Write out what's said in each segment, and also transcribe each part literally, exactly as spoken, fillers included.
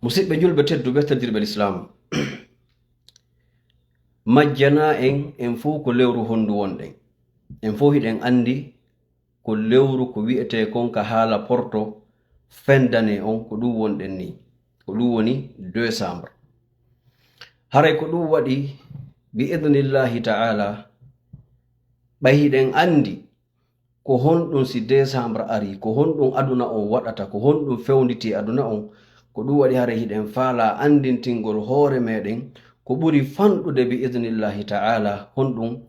Musiɓɓe julɓe tedduɓe, teddirɓe Lislaam, majjanaa en, en fow ko lewru honndu wonɗen. En fow hiɗen anndi ko lewru ko wi'etee kon ka haala porto, fin d'année on, ko ɗum wonɗen nii. Ko ɗum woni décembre. Haray ko ɗum waɗi, bi idnillahi ta'ala, ɓay hiɗen anndi ko honɗum si décembre arii, ko honɗum aduna on waɗata, ko honɗum fewnditi aduna on, ko ɗum waɗi haray hiɗen faalaa anndintingol hoore meɗen ko ɓuri fanɗude bi idnillahi ta'ala, honɗum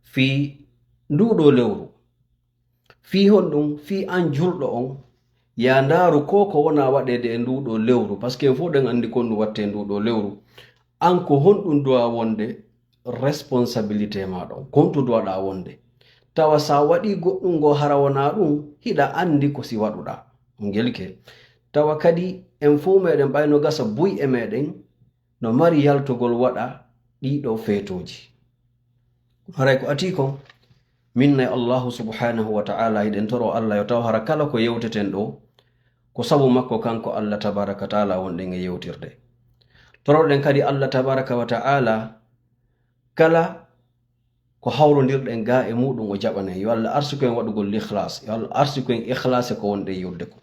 fii nduu ɗoo lewru. Fii honɗum, fii an julɗo on, yaa ndaaru ko ko wona waɗeede e nduu ɗoo lewru, parce que en fow ɗen anndi ko ɗum wattee nduu ɗoo lewru. An ko honɗum duwaa wonde responsabilité maa ɗon, kontu duwaɗaa wonde. Tawa sa waɗii goɗɗum ngo hara wonaa ɗum, hiɗa anndi ko si waɗuɗaa. On gelike. Tawa kadi en fow meɗen ɓay no gasa buy e meɗen, no mari yaltugol waɗa ɗii ɗoo feetooji. Haray ko atii kon, min e Allahu subhanahu wa ta'ala, hiɗen toro Allah yo taw hara kala ko yewteten ɗoo, ko sabu makko kanko Allah tabaraka wa ta'ala wonɗen e yewtirde. Toroɗen kadi Allah tabaraka wa ta'ala kala ko hawrondirɗen gaa e muɗum o jaɓanen. Yo Allah arsiku en waɗugol l'ikhlas. Yo Allah arsiku en ikhlase ko wonɗen yewtude kon.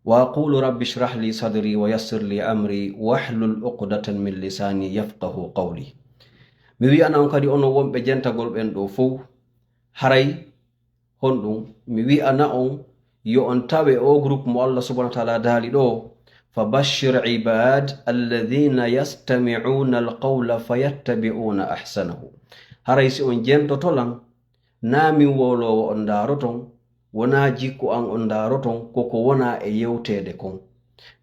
Wa aqulu rabbi shrah li sadri wa yassir li amri wahlul uqdatan min lisani yafqahu qawli. Mi wi'ana on kadi onon wonɓe jentagol ɓen ɗoo fow, haray honɗum, mi wi'ana on yo on tawe oo groupe mo Allah subhanahu wa ta'ala daali ɗoo, fa bashshir ibad alladhina yastami'una alqawla fayattabi'una ahsanahu. Haray si on jentoto lan, naa min wowloowo on ndaaroton, wonaa jikku an on ndaaroton, ko ko wonaa e yewteede kon.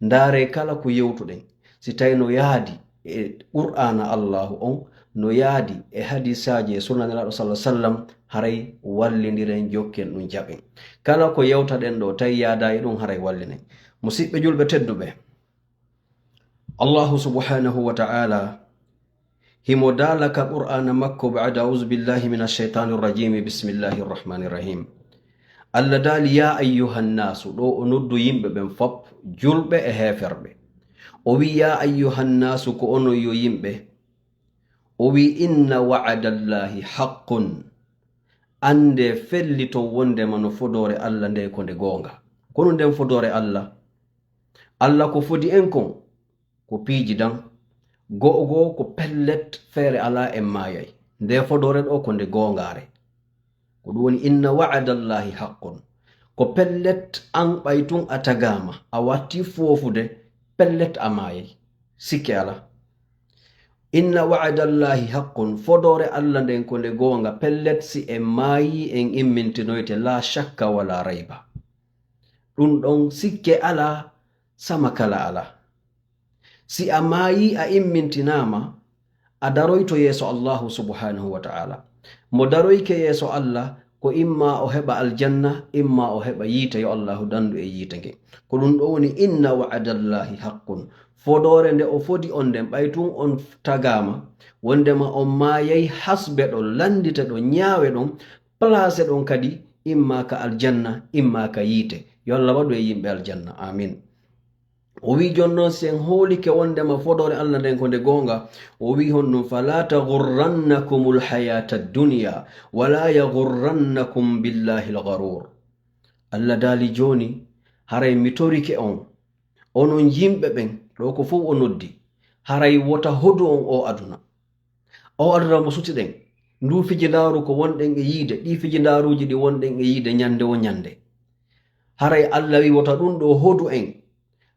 Ndaaree kala ko yewtuɗen, si tawi no yaadi e Qur'aana Allaahu on, no yaadi e hadiisaaji e sunna Nelaaɗo sallallaahu alayhi wa sallam, haray wallindiren, jokken ɗum, jaɓen. Kala ko yewtaɗen ɗoo, tawi yaadaa e ɗum, haray wallinen. Musiɓɓe julɓe tedduɓe, Allaahu subhaanahu wa ta'aalaa himo daala ka Qur'aana makko, ba'da a'uuzu billaahi mina shaytaani rajiim, bismillaahi rahmaani rahiim. Allah daali, yaa ayyuhan naasu, ɗoo o noddu yimɓe ɓen fop, julɓe e heeferɓe. O wi'i, yaa ayyuhan naasu, ko onon yo yimɓe. O wi'i, inna wa'adallaahi haqqun. Anndee, felliton wonndema no fodoore Allah nden ko nde goonga. Kono nden fodoore Allah, Allah ko fodi en kon, ko piiji dan. Go'o goo ko pellet, feere alaa, en maayay. Nde fodoore ɗoo ko nde goongaare. Ko ɗum woni, inna wa'adallaahi haqqun. Ko pellet, an ɓay tun a tagaama, a wattii foofude, pellet a maayay. Sikke alaa. Inna wa'adallaahi haqqun, fodoore Allah nden ko nde goonga, pellet si en maayii en immintinoyte, laa shakka walaa rayba. Ɗum ɗon sikke alaa, sama kala alaa. Si a maayii, a immintinaama, a daroyto yeeso Allaahu subhaanahu wa ta'aalaa. Mo daroyke yeeso Allah, ko imma o heɓa aljanna, imma o heɓa yiite, yo Allaahu dandu e yiite nge. Ko ɗum ɗoo woni, inna wa'adallaahi haqqun. Fodoore nde o fodi on nden, ɓay tun on tagaama, wondema on maayay, hasbe ɗon, lanndite ɗon, ñaawe ɗon, place ɗon kadi, imma ka aljanna, imma ka yiite. Yo Allah waɗu e yimɓe aljanna. Amin. O wi'i, jooni non, si en hoolike wondema fodoore Allah nden ko nde goonga, o wi'i honɗum, falaa taghurrannakumul hayaatad dunya, walaa yaghurrannakum billaahil gharuur. Allah daali, jooni, haray mi torike on, onon yimɓe ɓen, ɗoo ko fow o noddi, haray wota hodu on oo aduna. Oo aduna mo suti ɗen, nduu fijindaaru ko wonɗen e yiide, ɗii fijindaaruuji ɗi wonɗen e yiide ñande woo ñande. Haray Allah wi'i wota ɗum ɗoo hodu en,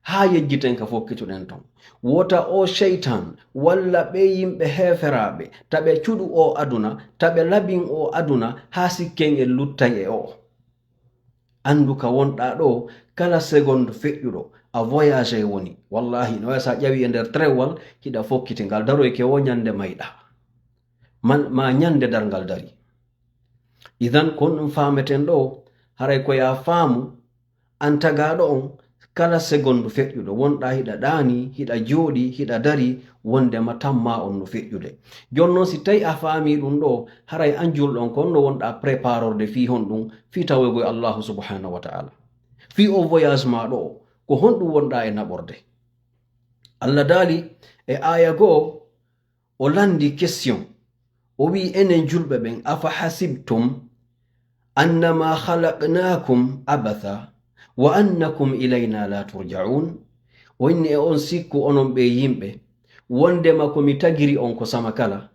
haa yejjiten ka fokkituɗen ton. Wota oo seytaan walla ɓee yimɓe heeferaaɓe, ta ɓe cuɗu oo aduna, ta ɓe labin oo aduna, haa sikken en luttay e oo. Anndu ka wonɗaa ɗoo, kala segondu feƴƴuɗo, a voyagey woni. Wallaahi, no wayi si a ƴawii e nder trewwal, hiɗa fokkiti, ngal daroyke woo ñande mayɗaa. Man, maa ñande darngal darii. Idan, ko honɗum faameten ɗoo? Haray ko yo a faamu, an tagaaɗo on, kala segondu feƴƴuɗo, wonɗaa hiɗa ɗaanii, hiɗa jooɗii, hiɗa darii, wondema tammaa on no feƴƴude. Jooni non, si tawii a faamii ɗum ɗoo, haray an julɗo on, ko honno wonɗaa préparorde fii honɗum? Fii tawoygol Allaahu subhaanahu wa ta'aalaa. Fii oo voyage maa ɗoo, ko honɗum wonɗaa e naɓorde? Allah daali e aaya goo, o lanndii question. O wi'i, enen julɓe ɓen, "Afa hasibtum annama khalaqnakum abatha wa annakum ilayna la turja'un?" O inni, e on sikku onon ɓee yimɓe, wonndema ko mi tagiri on ko sama kala?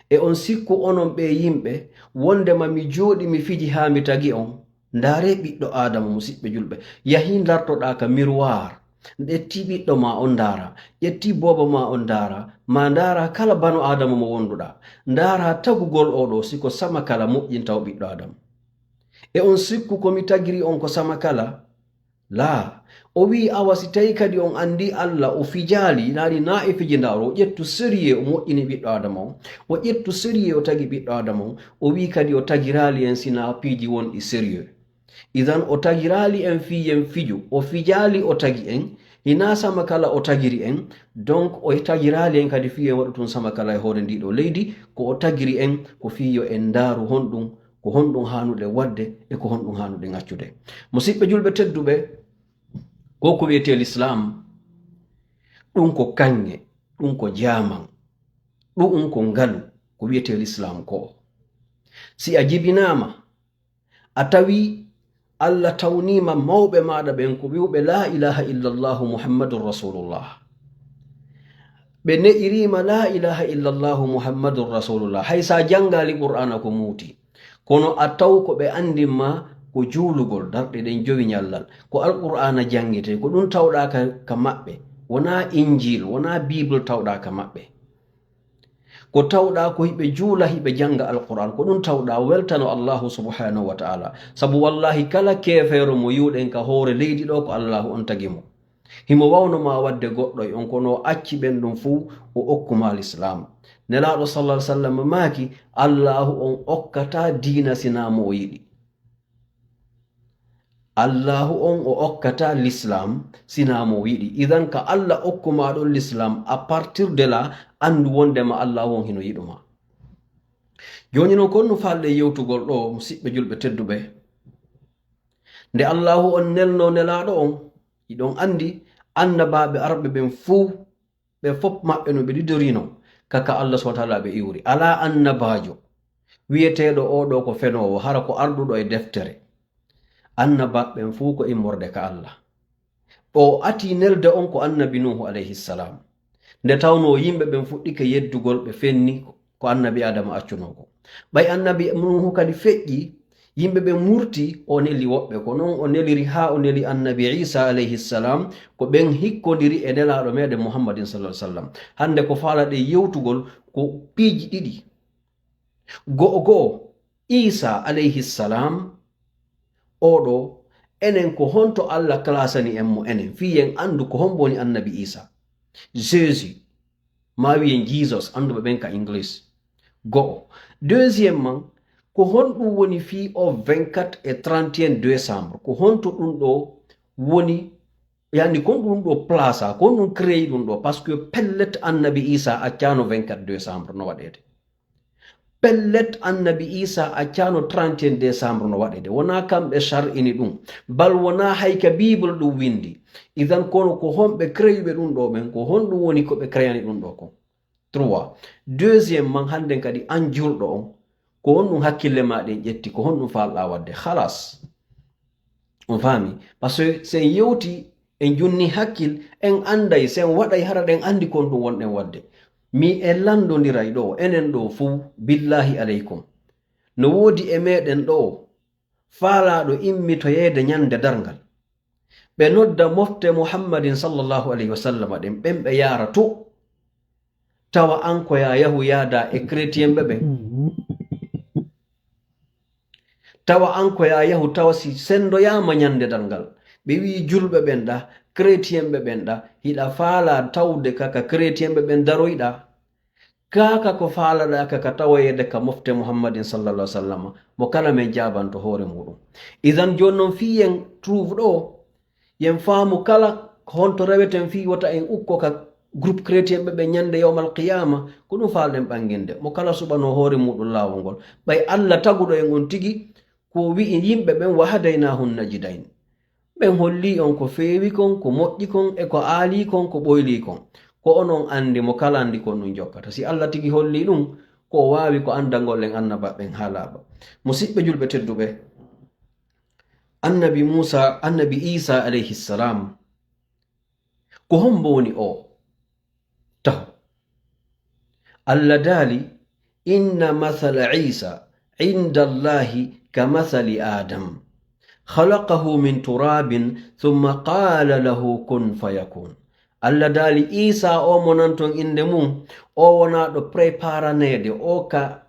E on sikku onon ɓee yimɓe, wonndema mi jooɗi mi fiji haa mi tagi on? Ndaaree ɓiɗɗo Aadama, musiɓɓe julɓe, yahii ndartoɗaa ka miroir, ƴettii ɓiɗɗo maa on ndaaraa, ƴettii boobo maa on ndaaraa, maa ndaaraa kala bano Aadama mo wonduɗaa. Ndaaraa tagugol oo ɗoo, si ko sama kala moƴƴinta o ɓiɗɗo Aadama. E on sikku ko mi tagiri on ko sama kala? Laa. O wi'i, awa si tawi kadi on anndii Alla, o fijaali, naani naa e fijindaaro, o ƴettu sérieux, o moƴƴini ɓiɗɗo Aadama on, o ƴettu sérieux, o tagi ɓiɗɗo Aadama on, o wi'i kadi o tagiraali en si naa piiji wonɗi sérieux. Idan o tagiraali en fii yen fiju, o fijaali o tagi en, hinaa sama kala o tagiri en, donc o tagiraali en kadi fii yen waɗu tun sama kala e hoore ndii ɗoo leydi, ko o tagiri en ko fii yo en ndaaru honɗun, ko honɗun haanuɗen waɗde e ko honɗun haanuɗen accude. Musiɓɓe julɓe tedduɓe, ko ko wi'etee Lislaam, ɗun ko kaŋŋe, ɗun ko jaaman, ɗu'un ko ngalu, ko wi'etee Lislaam ko. Si a jibinaama, a tawi Alla tawniima mawɓe maaɗa ɓen ko wi'uɓe laa ilaaha illallahu Muhammadun Rasuulullah. Ɓe ne'iriima laa ilaaha illallahu Muhammadun Rasuulullah. Hay si a janngaali Qur'aana ko muuti. Kono a taw ko ɓe anndin maa ko juulugol, darɗe ɗen jowi ñallal. Ko Alqur'aana janngitee, ko ɗun tawɗaa ka, ka maɓɓe. Wonaa Injiil, wonaa Biibul tawɗaa ka maɓɓe. Ko tawɗaa ko hiɓe juula, hiɓe jannga Alqur'aan, ko ɗun tawɗaa, weltano Allaahu subhaanahu wa ta'aalaa. Sabu wallaahi kala keefeero mo yi'uɗen ka hoore leydi ɗoo ko Allaahu on tagi mo. Himo wawno maa waɗde goɗɗo e on, kono o acci ɓen ɗun fow, o okku maa Lislaam. Nelaaɗo sallallaahu alayhi wa sallam maaki, Allaahu on okkataa diina sinaa mo o yiɗi. Allaahu on o okkataa Lislaam sinaa mo o yiɗi. Idan ka Alla okku maa ɗon Lislaam, à partir de là, anndu wondema Allaahu on hino yiɗu maa. Jooni non, ko honno faalɗen yewtugol ɗoo, musiɓɓe julɓe tedduɓe? Nde Allaahu on nelnoo Nelaaɗo on, hiɗon anndi annabaaɓe arɓe ɓen fow, ɓe fow maɓɓe no ɓe ɗiɗorino ka, ka Alla subhaanahu wa ta'aalaa ɓe iwri. Alaa annabaajo wi'eteeɗo oo ɗoo ko fenoowo, hara ko arɗuɗo e deftere. Annabaaɓe ɓen fow ko immorde ka Alla. O atii nelde on ko annabi Nuuhu alayhi salaam. Nde tawnoo yimɓe ɓen fuɗɗike yeddugol, ɓe fenni ko annabi Aadama accunoo kon. Ɓay annabi Nuuhu kadi feƴƴii, yimɓe ɓen murtii, o neli woɓɓe. Ko non o neliri haa o neli annabi Iisaa alayhi salaam, ko ɓen hikkondiri e Nelaaɗo meɗen Muhammadin sallallaahu alayhi wa sallam. Hannde ko faalaɗen yewtugol ko piiji ɗiɗi. Go'o go'o, Iisaa alayhi salaam, oo ɗoo, enen ko honto Alla classani en mo enen, fii en anndu ko hombo woni annabi Iisaa? Jésus, maa wi'en Jesus, annduɓe ɓen ka English. Go'o. Deuxièmement, ko honɗun woni fii o vingt-quatre et trente et un décembre? Ko honto ɗun ɗoo woni, yani, kon ɗun ɗoo place, kon ɗun créé ɗun ɗoo? Parce que pellet annabi Iisaa accaano vingt-quatre décembre no waɗeede. Pellet annabi Iisaa accaano trente et un décembre no waɗeede. Wonaa kamɓe shar'ini ɗun. Bal wonaa hay ka Bible ɗun winndi. Idan kono ko honɓe créuɓe ɗun ɗoo ɓen? Ko honɗun woni ko ɓe créani ɗun ɗoo kon? Trois. Deuxièmement, hannden kadi an juulɗo on, ko honɗun hakkille maa ɗen ƴetti? Ko honɗun faalɗaa waɗde? Halas. On faami? Parce que si en yewti, en junni hakkil, en annday, si en waɗay, hara ɗen anndi kon ɗun wonɗen waɗde. Mi en lanndondiray ɗoo, enen ɗoo fow, billaahi aleykum. No woodi e meɗen ɗoo faalaaɗo immitoyeede ñande darngal? Ɓe nodda mofte Muhammadin sallallaahu alayhi wa sallama ɗen, ɓen ɓe yaara to. Tawa an ko yaa yahu yaadaa e chrétienɓe ɓen. Tawa an ko yaa yahu tawa si senndoyaama ñande darngal. Ɓe wi'i julɓe ɓen ɗa, chrétienɓe ɓen ɗa, hiɗa faalaa tawde ka, ka chrétienɓe ɓen daroyɗaa? Kaa ka ko faalaɗaa ka, ka tawoyeede ka mofte Muhammadin sallallaahu alayhi wa sallama, mo kala men jaabanto hoore muuɗun. Idan jooni non fii yen trouve ɗoo, yen faamu kala honto reweten fii wota en ukko ka groupe chrétienɓe ɓen ñande yawmal qiyaama, ko ɗun faalɗen ɓannginde. Mo kala suɓanoo hoore muuɗun laawol ngol. Ɓay Alla taguɗo en on tigi ko wi'i yimɓe ɓen, "Wa hadaynaahu najdayn." Ɓen hollii on ko feewi kon, ko moƴƴi kon, e ko aalii kon, ko ɓoylii kon. Ko onon anndi mo kala anndi kon ɗum jokkata. Si Alla tigi hollii ɗum, ko o waawi ko anndangol en annabaaɓe ɓen haalaa ba. Musiɓɓe julɓe tedduɓe, Annabi Muusa, Annabi Iisaa alayhi salaam, ko hombo woni o? Taho. Alla daali, "Inna masala Iisa inda Allahi ka masali Adam. Khalaqahu min turabin, thumma qala lahu kun fayakun." Alla daali, Iisa o mo nanton innde mun, o wonaa ɗo preparaneede, o ka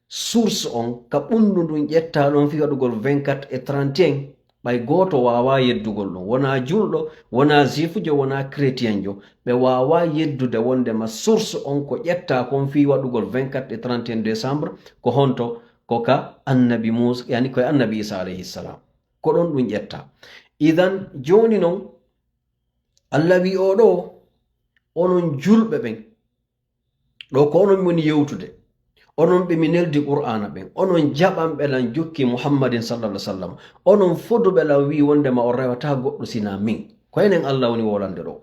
source on, ka ɓunndu ndun ƴettaa ɗon fii waɗugol vingt-quatre et trente et un, ɓay gooto waawaa yeddugol ɗum. Wonaa julɗo, wonaa juifujo, wonaa chrétienjo. Ɓe waawaa yeddude wondema source on ko ƴettaa kon fii waɗugol vingt-quatre et trente et un décembre, ko honto? Ko ka Annabi Muusa, yani ko e Annabi Iisa alayhi salam. Ko ɗon ɗum ƴettaa. Idan, jooni non, Alla wi'i, "Oo ɗoo, onon julɓe ɓen, ɗoo ko onon woni yewtude. Onon ɓe mi neldi Qur'aana ɓen, onon jaɓanɓe lan jokki Muhammadin sallallahu alaihi wasallam, onon foduɓe lan wi'i wondema on rewataa goɗɗo sinaa min." Ko enen Alla woni wolande ɗoo.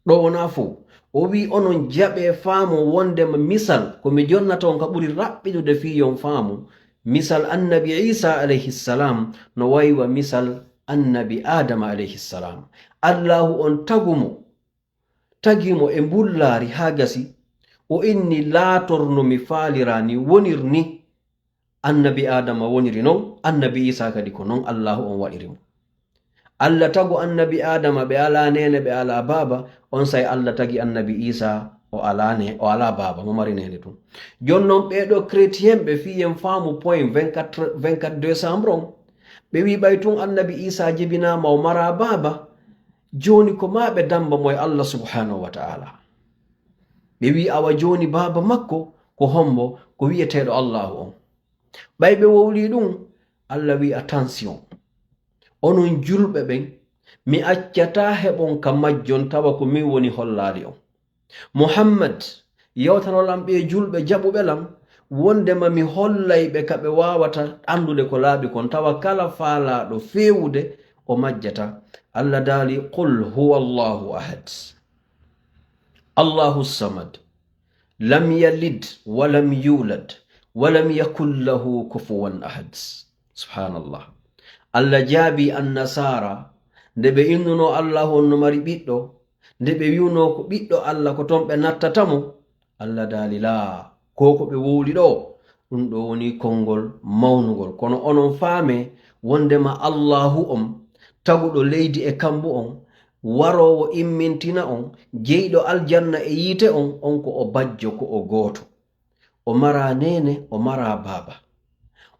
Ɗoo wonaa fow. O wi'i onon jaɓee faamoo wondema misal ko mi jonnata on ka ɓuri raɓɓiɗude fii yo on faamu. Misal Annabi Iisa alayhi salam no wayi wa misal Annabi Aadama alayhi salam. Allaahu on tagu mo, tagi mo e mbullaari haa gasi, o inni laator no mi faaliraa ni, wonir ni. Annabi Aadama woniri non, Annabi Iisaa kadi ko non Allaahu on waɗiri mo. Alla tagu Annabi Aadama, ɓe alaa neene, ɓe alaa baaba, onsay Alla tagi Annabi Iisaa, o alaa ne-, o alaa baaba, mo mari neene tun. Jon non ɓee ɗoo chrétien ɓe fii en faamu point vingt-quatre, vingt-quatre décembre on, ɓe wi'i ɓay tun Annabi Iisaa jibinaama o maraa baaba, jooni ko maa ɓe damba mo e Alla subhanahu wa ta'ala. Ɓe wi'i awa jooni baaba makko ko hombo? Ko wi'eteeɗo Allaahu on. Ɓay ɓe wowlii ɗum, Alla wi'i, "Attention, onon julɓe ɓen, mi accataa heɓon ka majjon tawa ko min woni hollaali on." Muhammad, yewtanol am ɓee julɓe jaɓuɓe lan, wondema mi hollay ɓe ka ɓe waawata anndude ko laaɓi kon, tawa kala faalaaɗo feewude, o majjata. Alla daali, "Qul huwa Allahu ahad, Allahu samad, lam yalid wa lam yulad, wa lam yakun lahu kufuwan ahad." Subhanallah. Alla jaabii Annasaara, nde ɓe innunoo Allaahu on no mari ɓiɗɗo, nde ɓe wi'unoo ko ɓiɗɗo Alla, ko ton ɓe nattata mo, Alla daali, "Laa, ko ko ɓe wowli ɗoo, ɗum ɗoo woni konngol mawnugol. Kono onon faamee wondema Allaahu on, taguɗo leydi e kammu on, waroowo immintina on, jeyɗo aljanna e yiite on, on ko o bajjo, ko o gooto. O maraa neene, o maraa baaba.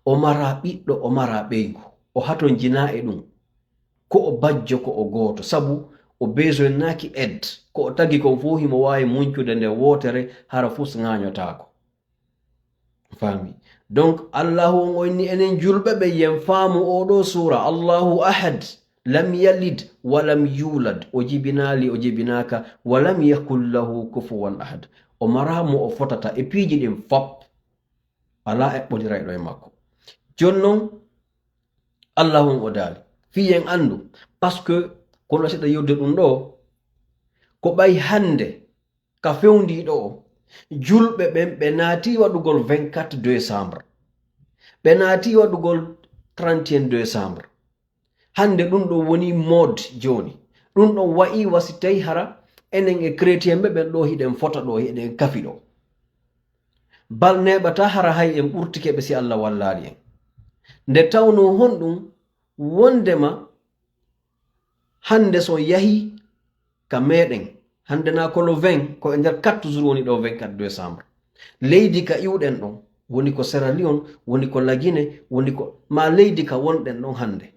O maraa ɓiɗɗo, o maraa ɓeyngu. O hatonjinaa e ɗum. Ko o bajjo, ko o gooto. Sabu o besoinnaaki aide. Ko o tagi kon fow himo waawi muncude nde wootere, hara fus ŋaañotaako." Faami? Donc, Allaahu on o inni enen julɓe ɓe yen faamu oo ɗoo suura, Allaahu ahad, lam yalid wa lam yulad. O jibinaali, o jibinaaka, wa lam yakun lahu kufuwan ahad. O maraa mo o fotata e piiji ɗin fop. Alaa eɓɓodirayɗo e makko. Jon non, Allaahu on o daali. Fii en anndu, parce que kono siɗa yewde ɗum ɗoo, ko ɓay hannde, ka fewndii ɗoo, julɓe ɓen ɓe naatii waɗugol vingt-quatre décembre. Ɓe naatii waɗugol trente et un décembre. Hannde ɗum ɗoo woni mode jooni. Ɗum ɗon wa'i wa si tawi hara enen e chrétien ɓe ɓen ɗoo hiɗen fota ɗoo, hiɗen kafi ɗoo. Bal neeɓataa hara hay en ɓurtike ɓe si Alla wallaali en. Nde tawnoo honɗum wondema hannde so yahii ka meɗen, hannde naa ko le vingt, ko e nder quatre jours woni ɗoo vingt-quatre décembre. Leydi ka iwɗen ɗon, woni ko Sierra Leone, woni ko La Guinée, woni ko, maa leydi ka wonɗen ɗon hannde.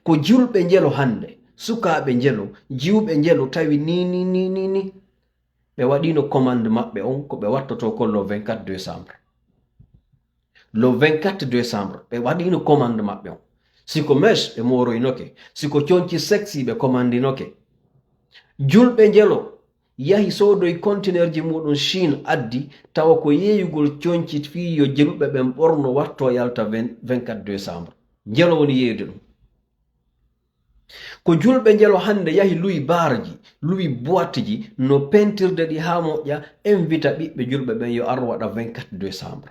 Ko julɓe njelo hannde, sukaaɓe njelo, jiwɓe njelo, tawi ni, ni, ni, ni, ni. Ɓe waɗiino commande maɓɓe on, ko ɓe wattotoo kon le vingt-quatre décembre. Le vingt-quatre décembre, ɓe waɗiino commande maɓɓe on. Si ko mèche, ɓe mooroynoke. Si ko conci sexy, ɓe commandinoke. Julɓe njelo yahi soodoy conteneurji muɗum Chine addi, tawa ko yeeyugol conci fii yo julɓe ɓen ɓorno watto yalta vingt, vingt-quatre décembre. Njelo woni yeeyude ɗum. Ko julɓe njelo hannde yahi luwi baarji, luwi boîte ji, no pentirde ɗi haa moƴƴa, invita ɓiɓɓe julɓe ɓen yo ar waɗa vingt-quatre décembre.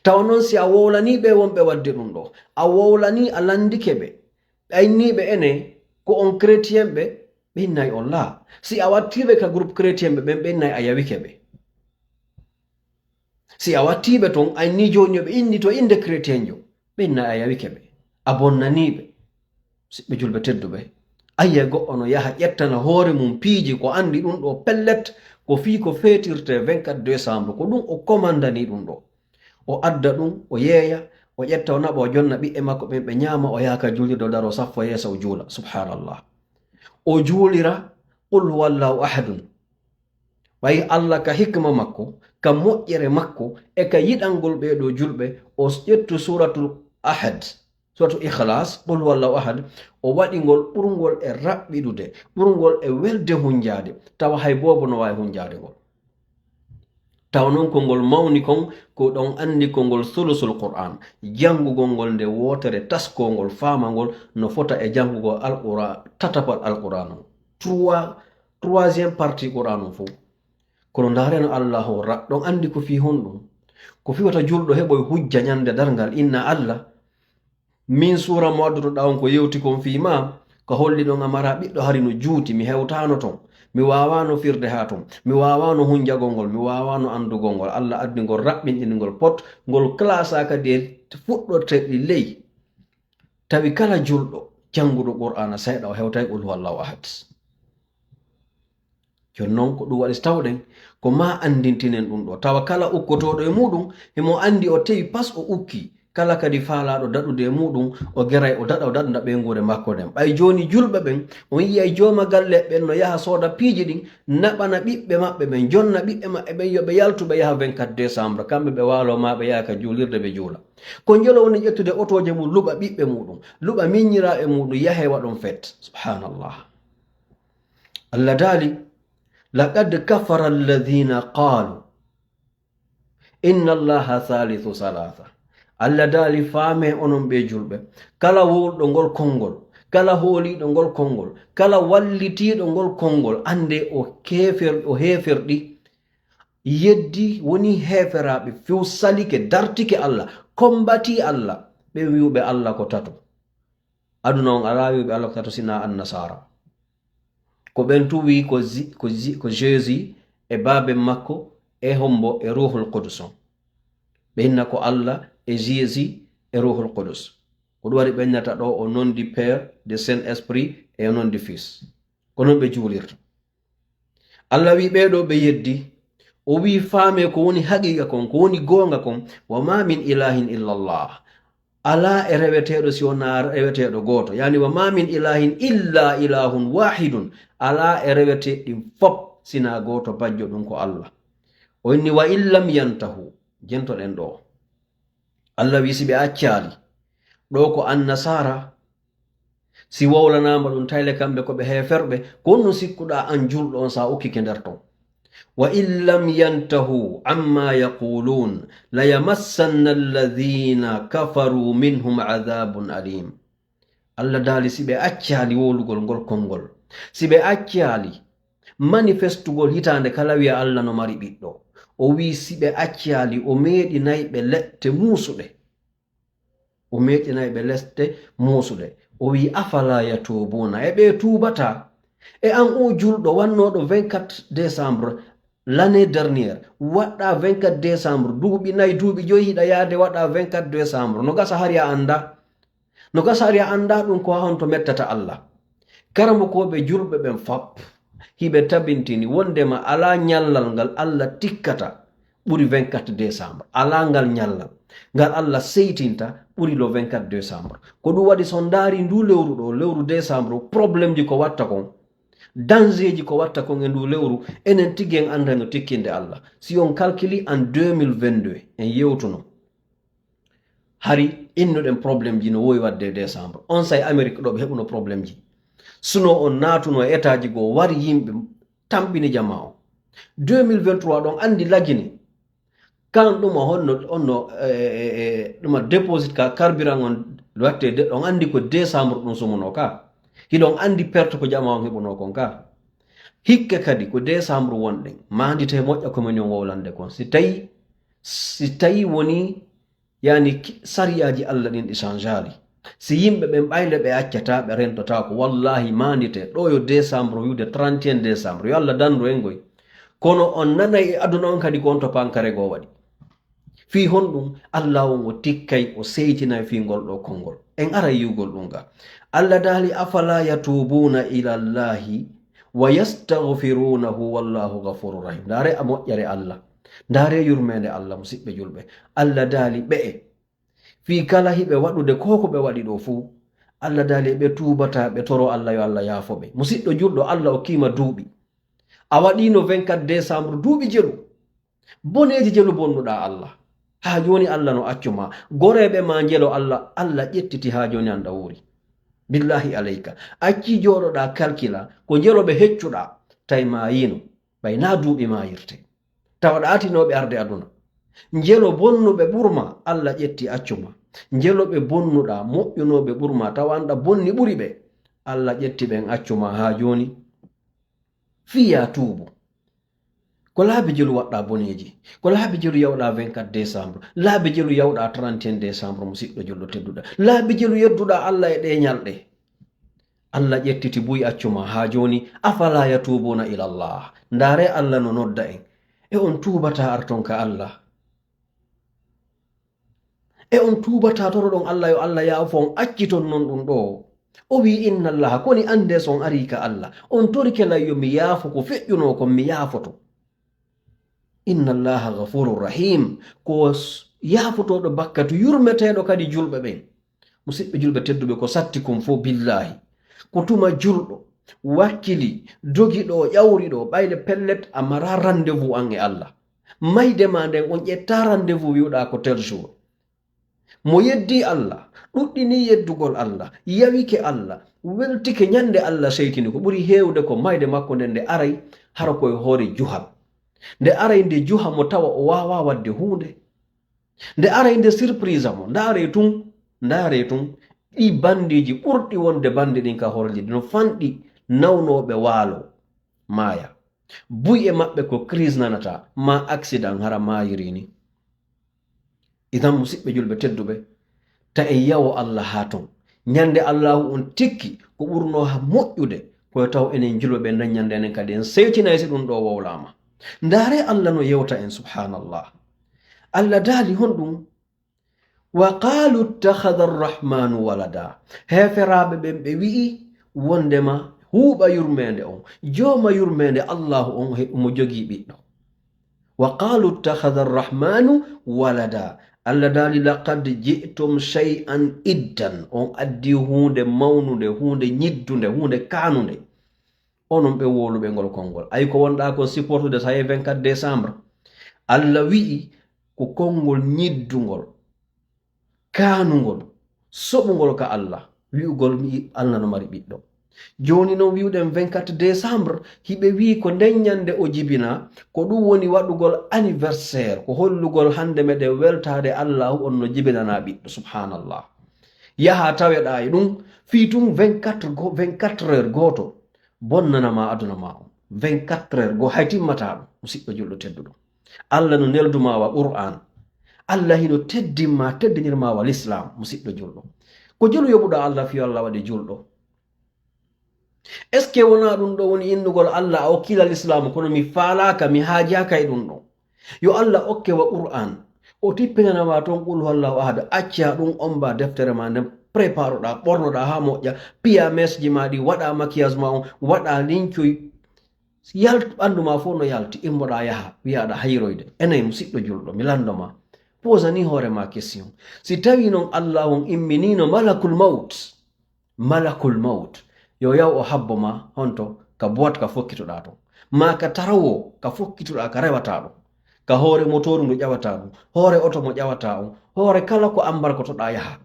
Tawa non si a wowlanii ɓe wonɓe waɗde ɗum ɗoo, a wowlanii a lanndike ɓe, a innii ɓe enen ko on chrétien ɓe, ɓe innay on laa. Si a wattii ɓe ka groupe chrétien ɓe ɓen, ɓe innay a yawike ɓe. Si a wattii ɓe ton, a innii jooni yo ɓe inni to innde chrétienjo, ɓe innay a yawike ɓe, a bonnanii ɓe. Siɓɓe julɓe tedduɓe, a yi'ay goɗɗo no yaha ƴettana hoore mum piiji ko anndi ɗum ɗoo pellet, ko fii ko feetirtee vingt-quatre décembre, ko ɗum o commandanii ɗum ɗoo. O adda ɗum, o yeeya, o ƴetta, o naɓa, o jonna ɓiɓɓe makko ɓen, ɓe ñaama, o yaha ka juulirde, o daro saffo yeeso, o juula. Subhaanallah. O juulira, Qul huwallahu ahadun. Ɓay Alla ka hikma makko, ka moƴƴere makko, e ka yiɗangol ɓee ɗoo julɓe, o ƴettu suuratul Ahad, suuratul Ikhlaas, Qul huwallahu ahad, o waɗi ngol ɓurngol e raɓɓiɗude, ɓurngol e welde hunjaade, tawa hay boobo no waawi hunjaade ngol. Tawa non ko ngol mawni kon, ko ɗon anndi ko ngol sulusul Qur'aan, janngugol ngol nde wootere, taskoo ngol, faama ngol, no fota e janngugol Alqur'aan, tatapal Alqur'aan on. Trois, troisième partie Qur'aan on fow. Kono ndaareno Alla hoora, ɗon anndi ko fii honɗum. Ko fii wata julɗo heɓoy hujja ñande darngal, inna Alla, min suura mo addutoɗaa on ko yewti kon fii maa, ka holli ɗon a maraa ɓiɗɗo hari no juuti, mi hewtaano ton, mi waawaano firde haa ton, mi waawaano hunjagol ngol, mi waawaano anndugol ngol. Alla addi ngol raɓɓinɗini ngol pot, ngol classa kadi e fuɗɗorteeɗi ley. Tawi kala julɗo jannguɗo Qur'aana seeɗa o hewtay Qul huwallahu ahad. Jooni non, ko ɗum waɗi si tawɗen, ko maa anndintinen ɗum ɗoo. Tawa kala ukkotooɗo e muuɗum, himo anndi o tewi pas o ukkii. Kala kadi faalaaɗo daɗude e muuɗum, o geray, o daɗa, o daɗa ɓeynguure makko nden. Ɓay jooni julɓe ɓen, on yi'ay jooma galle ɓen no yaha sooda piiji ɗin, naɓana ɓiɓɓe maɓɓe ɓen, jonna ɓiɓɓe maɓɓe ɓen, yo ɓe yaltu ɓe yaha vingt-quatre décembre, kamɓe ɓe waaloo maa ɓe yaha ka juulirde ɓe juula. Ko njelo woni ƴettude otooje mum, luɓa ɓiɓɓe muuɗum, luɓa miñiraaɓe muuɗum, yahee waɗon fête. Subhaanallah. Allah daali, "Laqad kafara alladhina qalu inna Allaha thalithu thalatha." Allah daali, "Faamee onon ɓee julɓe, kala wowluɗo ngol konngol, kala hooliiɗo ngol konngol, kala wallitiiɗo ngol konngol, anndee o keefer-, o heeferɗi, yeddi, woni heeferaaɓe, few salike, dartike Allah, kombatii Allah, ɓe wi'uɓe Allah ko tato." Aduna on alaa wi'uɓe Allah ko tato sinaa annasaara. Ko ɓen tun wi'i ko Zi-, ko Zi-, ko Jésus e baaben makko e hombo e Ruuhul Qudus on. Ɓe inna ko Allah e Jésus e Ruuhul Qudus. Ko ɗum waɗi ɓe innata ɗoo au nom du Père, du Saint-Esprit et au nom du Fils. Ko non ɓe juulirta. Allah wi'i ɓee ɗoo ɓe yeddi. O wi'i faamee ko woni haqiiqa kon, ko woni goonga kon. "Wa ma min ilahin illa Allah." Alaa e reweteeɗo si wonaa reweteeɗo gooto. Yani, "Wa ma min ilahin illa ilahun wahidun." Alaa e reweteeɗi fop sinaa gooto bajjo ɗum ko Allah. O inni, "Wa in lam yantahu." Jentoɗen ɗoo. Allah wi'i si ɓe accaali. Ɗoo ko annasaara. Si wowlanaama ɗum, tayle kamɓe ko ɓe heeferɓe, ko honɗum sikkuɗaa an julɗo on, sa ukkike nder ton? "Wa in lam yantahu amma yaqulun, la yamassanna alladhina kafaru minhum adhabun alim." Allah daali, si ɓe accaali wowlugol ngol konngol, si ɓe accaali manifestugol hitaande kala wi'a Allah no mari ɓiɗɗo, o wi'i si ɓe accaali, o meeɗinay ɓe lette muusuɗe. O meeɗinay ɓe lette muusuɗe. O wi'i, "Afala yatuubuna?" E ɓe tuubataa? E an oo julɗo wannooɗo vingt-quatre décembre l'année dernière, waɗɗaa vingt-quatre décembre, duuɓi nayi, duuɓi joyi hiɗa yaade waɗaa vingt-quatre décembre. No gasa hari a anndaa? No gasa hari a anndaa ɗum ko honto mettata Allah? Karamokooɓe julɓe ɓen fop, hiɓe tabintini wondema alaa ñallal ngal Allah tikkata ɓuri vingt-quatre décembre. Alaa ngal ñallal ngal Allah seytinta ɓuri le vingt-quatre décembre. Ko ɗum waɗi, so ndaari ndu lewru ɗo, lewru décembre, problème ji ko watta kon, danger ji ko watta kon e ndu lewru, enen tigi en annda no tikkinde Allah. Si on calculi en deux mille vingt-deux, en yewtuno. Hari innuɗen problème ji no wowi waɗde e décembre. On say Amérique ɗo ɓe heɓuno problème ji. Suno on naatuno e état ji goo, wari yimɓe tambini jamaa o. Deux mille vingt-trois ɗon anndi lagini. Kan ɗum o honno, honno, eh, eh, eh, ɗum a déposit ka carburant on Watte de, on anndi ko décembre ɗum sumunoo ka. Hiɗon anndi perte ko jamaa on heɓunoo kon ka. Hikka kadi ko décembre wonɗen. Maandite moƴƴa ko min on wowlande kon. Si tawi, si tawi woni, yani, ki-, sariyaaji Allah ɗin ɗi changeali. Si yimɓe ɓen ɓayle ɓe accataa, ɓe rentotaako, wallahi maandite, ɗo yo décembre, wi'ude trente et un décembre, yo Allah dandu en ngoy. Kono on nanay e aduna on kadi ko on to pankare goo waɗi. Fii honɗum? Allah on o tikkay, o seytinay fii ngol ɗoo konngol. En aray yi'ugol ɗum ga. Allah daali, "Afala yatubuuna ila Allahi wa yastaghfiruunahu wallahu ghafurur rahim." Ndaare a moƴƴere Allah. Ndaare yurmeende Allah, musiɓɓe julɓe. Allah daali ɓe'e, fii kala hiɓe waɗude ko ko ɓe waɗi ɗoo fuu, Allah daali ɓe tuubata, ɓe toro Allah yo Allah yaafo ɓe. Musiɗɗo julɗo, Allah okkii ma duuɓi. A waɗiino vingt-quatre décembre, duuɓi jelu. Boneeji jelu bonnuɗaa Allah. Haa jooni Allah no accu ma. Goreeɓe ma njelo Allah, Allah ƴettiti haa jooni an ɗa wuuri. Billahi alayka. Accii jooɗoɗaa kalkila ko njelo ɓe heccuɗaa, tawi maayiino. Ɓay naa duuɓi maayirte. Tawa ɗa atinooɓe arde aduna. Njelo bonnuɓe ɓur ma, Allah ƴetti accu ma. Njelo ɓe bonnuɗaa, moƴƴunooɓe ɓur ma, tawa an ɗa bonni ɓuri ɓe. Allah ƴetti ɓen accu ma haa jooni. Fii yaa tuubu. Ko laabi jelu waɗɗaa boneeji. Ko laabi jelu yawɗaa vingt-quatre décembre. Laabi jelu yawɗaa trente et un décembre, musiɗɗo julɗo tedduɗo. Laabi jelu yedduɗaa Allah e ɗee ñalɗe. Allah ƴettiti buy accu ma haa jooni. "Afala yatubuuna ila Allah." Ndaare Allah no nodda en. E on tuubataa arton ka Allah? E on tuubataa toroɗon Allah yo Allah yaafo on, acciton non ɗum ɗoo? O wi'i, "Inna Allaha, koni annde so on arii ka Allah, on torike lan yo mi yaafo ko feƴƴunoo kon, mi yaafoto." "Inna Allaha ghafurur rahim," ko s-, yaafotooɗo bakkatu, yurmeteeɗo kadi julɓe ɓen. Musiɓɓe julɓe tedduɓe, ko satti kon fof, billaahi, ko tuma julɗo wakkili, dogi ɗo, ƴawri ɗo, ɓayde pellet a maraa rendez-vous an e Allah. Mayde maa nden, on ƴettaa rendez-vous wi'uɗaa ko tel jour. Mo yeddii Allah, ɗuɗɗinii yeddugol Allah, yawike Allah, weltike ñande Allah seytini, ko ɓuri heewde ko mayde makko nden nde aray hara ko e hoore juhal. Nde aray nde juha mo tawa o waawaa waɗde huunde. Nde aray nde surprise mo, ndaaree tun, ndaaree tun, ɗii bandiiji ɓurɗi wonde bandi ɗin ka hoore leydi no fanɗi nawnooɓe waalo maaya. Buy e maɓɓe ko crise nanata, maa accident hara maayiri ni. Idan, musiɓɓe julɓe tedduɓe, ta en yawo Allah haa ton. Ñande Allahu on tikki ko ɓurnoo ha moƴƴude, ko yo taw enen julɓe ɓen nden ñande enen kadi en seytinay si ɗum ɗoo wowlaama. Ndaaree Allah no yewta en, subhanallah. Allah daali honɗum? "Wa qaalu ittakhadha arrahmanu walada." Heeferaaɓe ɓen ɓe wi'i wondema huuɓa yurmeende on, jooma yurmeende Allahu on he-, mo jogii ɓiɗɗo. "Wa qaalu ittakhadha arrahmanu walada." Allah daali, "Laqad ji'tum shay'an iddan." On addi huunde mawnunde, huunde ñiddunde, huunde kaanunde. Onon ɓe wowluɓe ngol konngol. Ay ko wonɗaa kon supportude so hayee vingt-quatre décembre. Allah wi'i ko konngol ñiddungol, kaanungol, soɓungol ka Allah, wi'ugol mi Allah no mari ɓiɗɗo. Jooni non wi'uɗen vingt-quatre décembre, hiɓe wi'i ko nden ñande o jibinaa, ko ɗum woni waɗugol anniversaire, ko hollugol hande meɗen weltaade Allahu on no jibinanaa ɓiɗɗo. Subhanallah. Yaha taweɗaa e ɗum, fii tun vingt-quatre go-, vingt-quatre heures gooto, bonnana ma aduna ma on. Vingt-quatre heures goo hay timmataa ɗum, musiɗɗo julɗo tedduɗo. Allah no neldu ma wa Qur'an. Allah hino teddin ma, teddinir ma wa l'islam, musiɗɗo julɗo. Ko jelu yoɓuɗaa Allah fii Allah waɗi julɗo? Est-ce que wonaa ɗum ɗo woni innugol Allah a okkii lan l'islam, kono mi faalaaka, mi haajaaka e ɗum ɗo? Yo Allah okke wa Qur'an. O tippinana ma ton qul huwallahu ahad, acca ɗum omba deftere ma nden, préparoɗaa, ɓornoɗaa haa moƴƴa, piya mesji ma ɗi, waɗa maquillage ma on, waɗa lincoy, yalt-, ɓandu ma fof no yalti, immoɗaa yaha, wi'aɗa hayroyde. Enay musiɗɗo julɗo, mi lando ma. Posani hoore ma question. Si tawi non Allah on imminino malakul mawt, malakul mawt, yo yaw o habbo ma honto ka boîte ka fokkitoɗaa ton, maa ka tarawo ka fokkitoɗaa ka rewataa ɗon, ka hoore motooru ndu ƴawataa ɗum, hoore oto mo ƴawataa on, hoore kala ko ambarkotoɗaa yaha,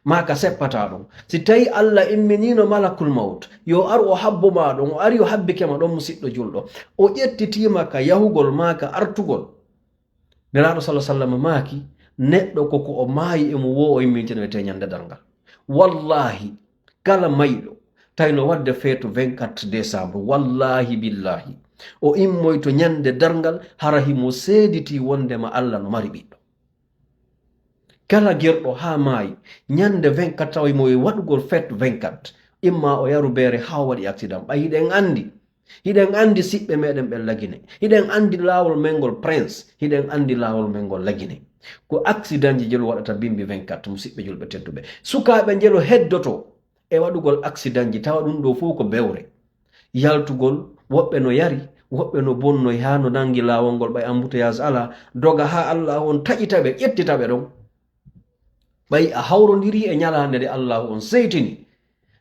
maa ka seppataa ɗon. Si tawi Allah imminino malakul mawt, yo ar o habbo ma ɗon, o ari o habbike ma ɗon, musiɗɗo julɗo, o ƴettitiima ka yahugol maa ka artugol. Nelaaɗo sallallahu alaihi wasallam maaki, neɗɗo ko ko o maayi e mo wo o immintinete ñande darngal. Wallaahi, kala mayɗo tawi no waɗde feetu vingt-quatre décembre, wallaahi billaahi, o immoyto ñande darngal, hara himo seeditii wondema Alla no mari ɓiɗɗo. Kala gerɗo haa maayi, ñande vingt-quatre tawa himo e waɗugol feetu vingt-quatre, imma o yaru beere haa o waɗi accident. Ɓay hiɗen anndi, hiɗen anndi siɓɓe meɗen ɓen Lagine. Hiɗen anndi laawol men ngol Prince. Hiɗen anndi laawol men ngol Lagine. Ko accidentji jelu waɗata bimbi vingt-quatre, musiɓɓe julɓe tedduɓe. Sukaaɓe njelo heddoto e waɗugol accidentji, tawa ɗum ɗoo fow ko bewre. Yaltugol, woɓɓe no yari, woɓɓe no bonnoy haa no nangi laawol ngol, ɓay embouteillage alaa, doga haa Allaahu on taƴita ɓe, ƴettita ɓe ɗon. Ɓay a hawrondirii e ñalaande nde Allaahu on seytini,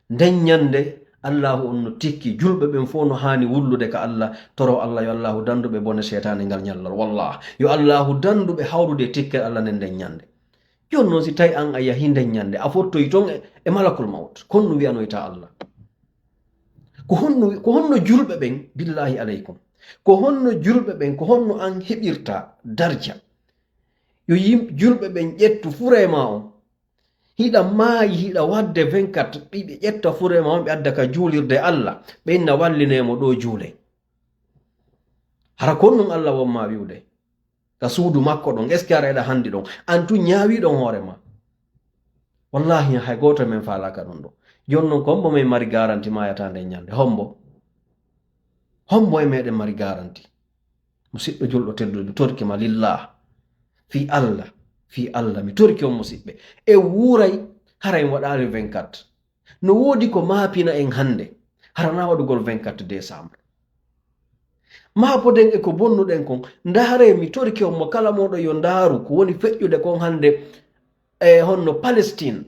nden ñande Allaahu on no tikki, julɓe ɓen fow no haani wullude ka Alla, toro Alla yo Allaahu dandu ɓe bone seytaane ngal ñallal. Wallah, yo Allaahu dandu ɓe hawrude e tikkere Alla nden, nden ñande. Jooni non, si tawi an a yahii nden ñande, a fottoyi ton e, e malakul mawt, ko honno wi'anoyta Alla? Ko honno, ko honno julɓe ɓen, billahi alaykum, ko honno julɓe ɓen, ko honno an heɓirta darja? Yo yim-, julɓe ɓen ƴettu furee ma on. Hiɗa maayi, hiɗa waɗde vingt-quatre, ɓe, ɓe ƴetta furee ma on, ɓe adda ka juulirde Alla, ɓe inna wallinee mo ɗoo juulee. Hara ko honɗun Alla won ma wi'ude? Ka suudu makko ɗon, est-ce que aɗa eɗa hanndi ɗon? An tun ñaawii ɗon hoore ma. Wallahi, hay gooto e men faalaaka ɗun ɗoo. Jooni non, ko hombo men mari garanti maayataa nden ñande? Hombo? Hombo e meɗen mari garanti? Musiɗɗo julɗo tedduɗo, mi torike ma lillah. Fii Alla, fii Alla, mi torike on musiɓɓe. En wuuray, hara en waɗaali vingt-quatre. No woodi ko maapina en hande, hara na waɗugol vingt-quatre décembre. Maapoɗen e ko bonnuɗen kon, ndaaree, mi torike on mo kala mooɗon yo ndaaru ko woni feƴƴude kon hande e honno Palestine.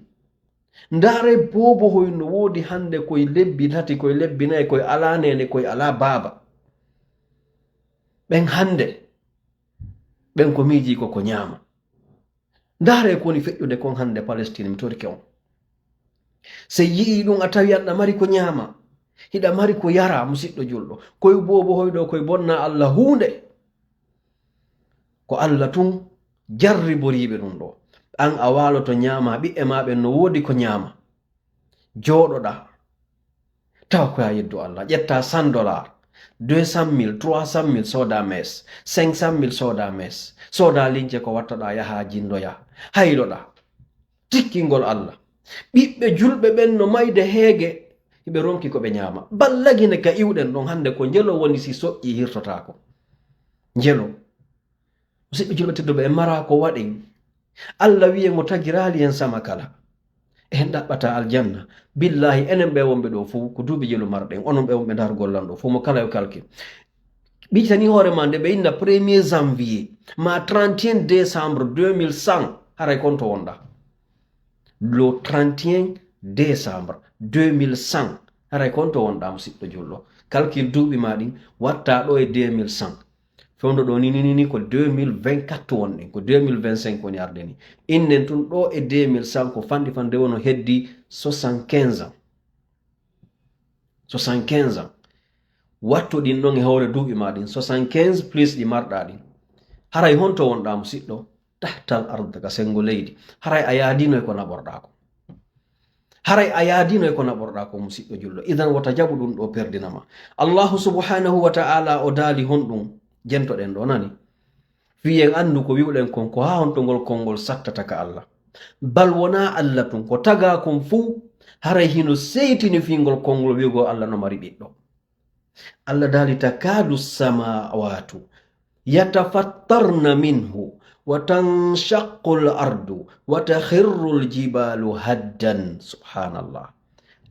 Ndaaree boobohoy no woodi hande koy lebbi tati, koy lebbi nayi, koy alaa neene, koy alaa baaba. Ɓen hande, ɓen ko miijii ko ko ñaama. Ndaaree ko woni feƴƴude kon hande Palestine, mi torike on. Sey yi'ii ɗun a tawi aɗa mari ko ñaama, hiɗa mari ko yaraa, musiɗɗo julɗo. Koy boobohoy ɗoo, koy bonna Alla huunde. Ko Alla tun jarriboriiɓe ɗun ɗoo. An a waaloto ñaamaa, ɓiɓɓe maa ɓen no woodi ko ñaama. Jooɗoɗaa. Tawa ko a yeddu Alla. Ƴetta cent dollars, deux cent mille, trois cent mille, sooda mees, cinq cent mille, sooda mees, sooda lince ko wattoɗaa, yaha jindoya, hayloɗaa. Tikkingol Alla. Ɓiɓɓe julɓe ɓen no mayde heege, hiɓe ronki ko ɓe ñaama. Ballagine ka iwɗen ɗon hande ko njelo woni si soƴƴii hirtotaako. Njelo. Musiɓɓe julɓe tedduɓe, en maraa ko waɗen. Alla wi'e ngo tagiraali en sama kala. En ɗaɓɓata aljanna. Billahi, enen ɓe wonɓe ɗoo fow, ko duuɓi jelu marɗen. Onon ɓe wonɓe ndaarugol lan ɗoo fow, mo kala yo kalkin. Ɓiccitani hoore ma nde ɓe inna premier janvier, ma trente et un décembre deux mille cent, haray kon to wonɗaa. Le trente et un décembre deux mille cent, haray kon to wonɗaa, musiɗɗo julɗo. Calcul duuɓi ma ɗin, watta ɗoo e deux mille cent. Fewndo ɗoo ni, ni, ni, ni ko deux mille vingt-quatre wonɗen, ko deux mille vingt-cinq woni arde ni. Innen tun ɗoo e deux mille cent ko fanɗi fanɗi wono heddi soixante-quinze ans. Soixante-quinze ans. Wattu ɗin ɗon e hoore duuɓi ma ɗin, soixante-quinze plus ɗi marɗaa ɗin. Haray honto wonɗaa, musiɗɗo? Tahtal ard, ka sengo leydi. Haray a yaadino e ko naɓorɗaa ko. Haray a yaadino e ko naɓorɗaa ko, musiɗɗo julɗo. Idan, wota jaɓu ɗun ɗoo perdina ma. Allahu subhanahu wa ta'ala o daali honɗun jentoɗen ɗoo, nani? Fii en anndu ko wi'uɗen kon, ko haa honto ngol konngol sattata ka Alla. Bal wonaa Alla tun, ko tagaa kon fow, haray hino seytini fii ngol konngol wi'ugol Alla no mari ɓiɗɗo. Alla daali, "Takadu samawatu yatafattarna minhu, wa tanshaqqul ardu, wa takhirrul jibalu haddan." Subhanallah.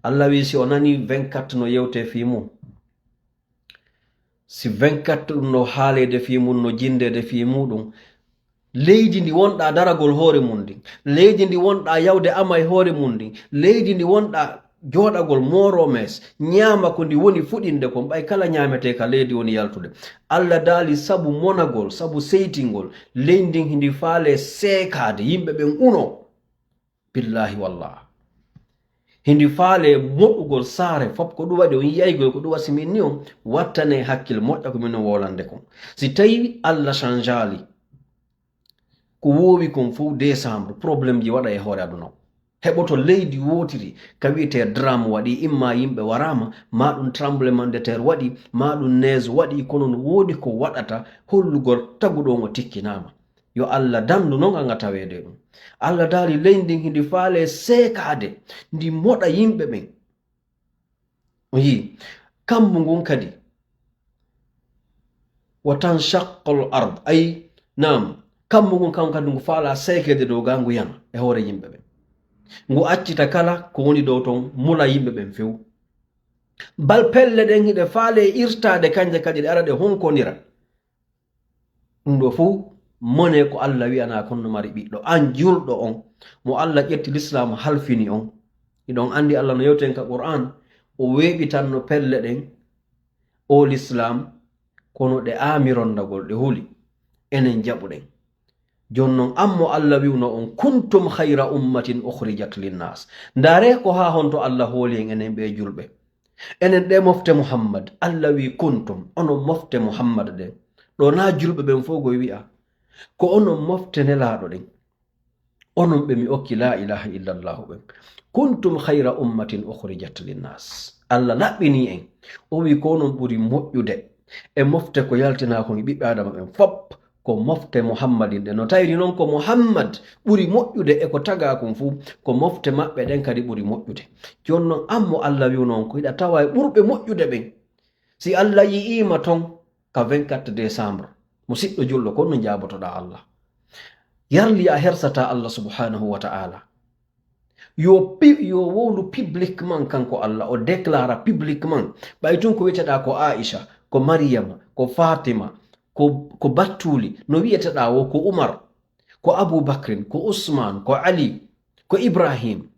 Alla wi'i, si o nani vingt-quatre no yewte fii mun, si vingt-quatre ɗun no haaleede fii mun, no jinndeede fii muɗun, leydi ndi wonɗaa daragol hoore mun ndin, leydi ndi wonɗaa yawde ama e hoore mun ndin, leydi ndi wonɗaa jooɗagol mooromees, ñaama ko ndi woni fuɗinde kon, ɓay kala ñaametee ka leydi woni yaltude. Alla daali, sabu monagol, sabu seytingol, leydi ndin hindi faalee seekaade, yimɓe ɓen unoo. Billahi wallah. Hindi faalee moɗugol saare fop, ko ɗum waɗi on yi'aygoy ko ɗum wasi min ni on, wattane hakkil moƴƴa ko min on wowlande kon. Si tawi Alla changeali, ko woowi kon fof décembre, problème ji waɗa e hoore aduna o. Heɓoto leydi wootiri, ka wi'etee drame waɗi, imma yimɓe waraama, maa ɗum tremblement de terre waɗi, maa ɗum neige waɗi, kono no woodi ko waɗata hollugol taguɗo on o tikkinaama. Yo Alla dandu non an a taweede ɗum. Alla daali leydi ndin hindi faale seekaade, ndi moɗa yimɓe ɓen. O yii, kammu ngun kadi, wa tanshaqqul ard, ay, naam, kammu ngun kan kadi ngu faala seekeede dow gaa ngu yana e hoore yimɓe ɓen. Ngu accita kala ko woni dow ton, mula yimɓe ɓen few. Bal pelle ɗen hiɗe faale irtaade kanje kadi ɗe ara ɗe hunkonira. Ɗum ɗoo fow, mone ko Alla wi'anaa kon no mari ɓiɗɗo. An julɗo on, mo Alla ƴetti lislaam halfini on. Hiɗon anndi Alla no yewten ka Qur'aan, o weeɓitanno pelle ɗen, o lislaam, kono ɗe aamirondagol, ɗe huli. Enen jaɓuɗen. Jooni non, an mo Alla wi'uno on, "Kuntum khayra ummatin ukhrijat linnas." Ndaaree ko haa honto Alla hooli en enen ɓee julɓe. Enen ɗee mofte Muhammad, Alla wi'i, "Kuntum, onon mofte Muhammad ɗen." Ɗoo naa julɓe ɓen fow goy wi'a. Ko onon mofte Nelaaɗo ɗen. Onon ɓe mi okki laa ilaaha illallahu ɓen. "Kuntum khayra ummatin ukhrijat linnas." Alla laɓɓinii en. O wi'i ko onon ɓuri moƴƴude e mofte ko yaltinaa kon e ɓiɓɓe Aadama ɓen fop. Ko mofte Muhammadin ɗen. No tawiri non ko Muhammad ɓuri moƴƴude e ko tagaa kon fuu. Ko mofte maɓɓe ɗen kadi ɓuri moƴƴude. Jooni non an mo Alla wi'uno on ko hiɗa tawa e ɓurɓe moƴƴude ɓen. Si Alla yi'iima ton ka vingt-quatre décembre, musiɗɗo julɗo, ko honno njaabotoɗaa Alla? Yarli a hersataa Alla subhanahu wa ta'ala. Yo pi-, yo wowlu publiquement kanko Alla, o déclara publiquement. Ɓay tun ko wi'eteɗaa ko Aisha, ko Mariyama, ko Fatima, ko, ko Battuli, no wi'eteɗaa wo ko Umar, ko Abu Bakrin, ko Usman, ko Ali, ko Ibrahim.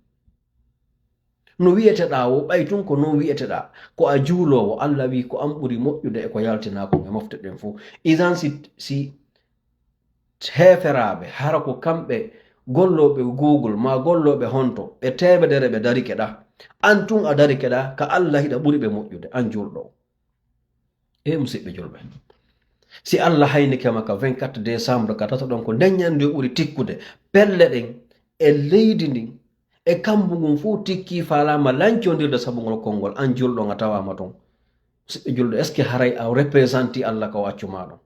No wi'eteɗaa wo, ɓay tun ko non wi'eteɗaa, ko a juuloowo, Alla wi'i ko an ɓuri moƴƴude e ko yaltinaa kon e mofte ɗen fow. Idan si, si heeferaaɓe, hara ko kamɓe gollooɓe Google maa gollooɓe honto, ɓe teemedere ɓe darike ɗaa. An tun a darike ɗaa, ka Alla hiɗa ɓuri ɓe moƴƴude, an julɗo. E musiɓɓe julɓe, si Alla haynike ma ka vingt-quatre décembre, ka tato ɗon, ko nden ñannde o ɓuri tikkude, pelle ɗen e leydi ndin, e kambu ngun fow tikkii faalaama lancondirde sabu ngol konngol, an julɗo on a tawaama ton. Musiɓɓe julɓe, est-ce que haray a représentii Alla ka o accu maa ɗon?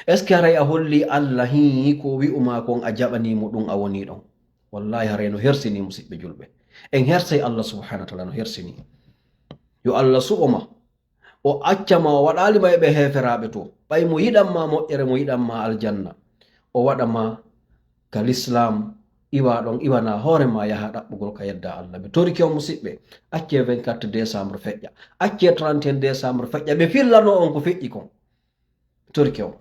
Est-ce que haray a hollii Alla hii ko o wi'u maa kon a jaɓanii mo ɗun a wonii ɗon? Wallaahi haray no hersinii musiɓɓe julɓe. En hersay Alla subhanahu wa ta'ala no hersinii. Yo Alla suɓo ma. O acca ma, o waɗaali ma e ɓe heeferaaɓe to. Ɓay mo yiɗan ma moƴƴere, mo yiɗan ma aljanna, o waɗa ma ka lislaam, iwa ɗon, iwana hoore ma yaha ɗaɓɓugol ka yedda Alla. Mi torike on musiɓɓe, accee vingt-quatre décembre feƴƴa. Accee trente et un décembre feƴƴa. Ɓe fillanoo on ko feƴƴi kon. Mi torike on.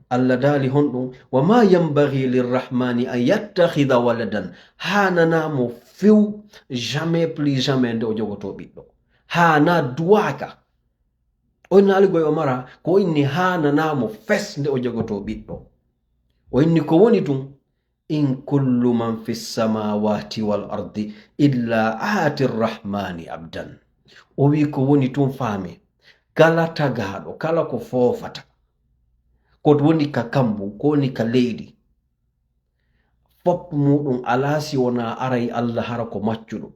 Alla daali honɗun, "Wa ma yanbaghi lirrahmani an yattakhidha waladan." Haananaa mo few, jamais, plus jamais, nde o jogotoo ɓiɗɗo. Haanaa duwaaka. O inni aali goy o mara, ko o inni haananaa mo fes nde o jogotoo ɓiɗɗo. O inni ko woni tun, "In kullu man fi samawati wal ardi illa aati rahmani abdan." O wi'i ko woni tun faami, kala tagaaɗo, kala ko foofata, ko woni ka kambu, ko woni ka leydi, fop muɗum alaa si wonaa aray Alla hara ko maccuɗo.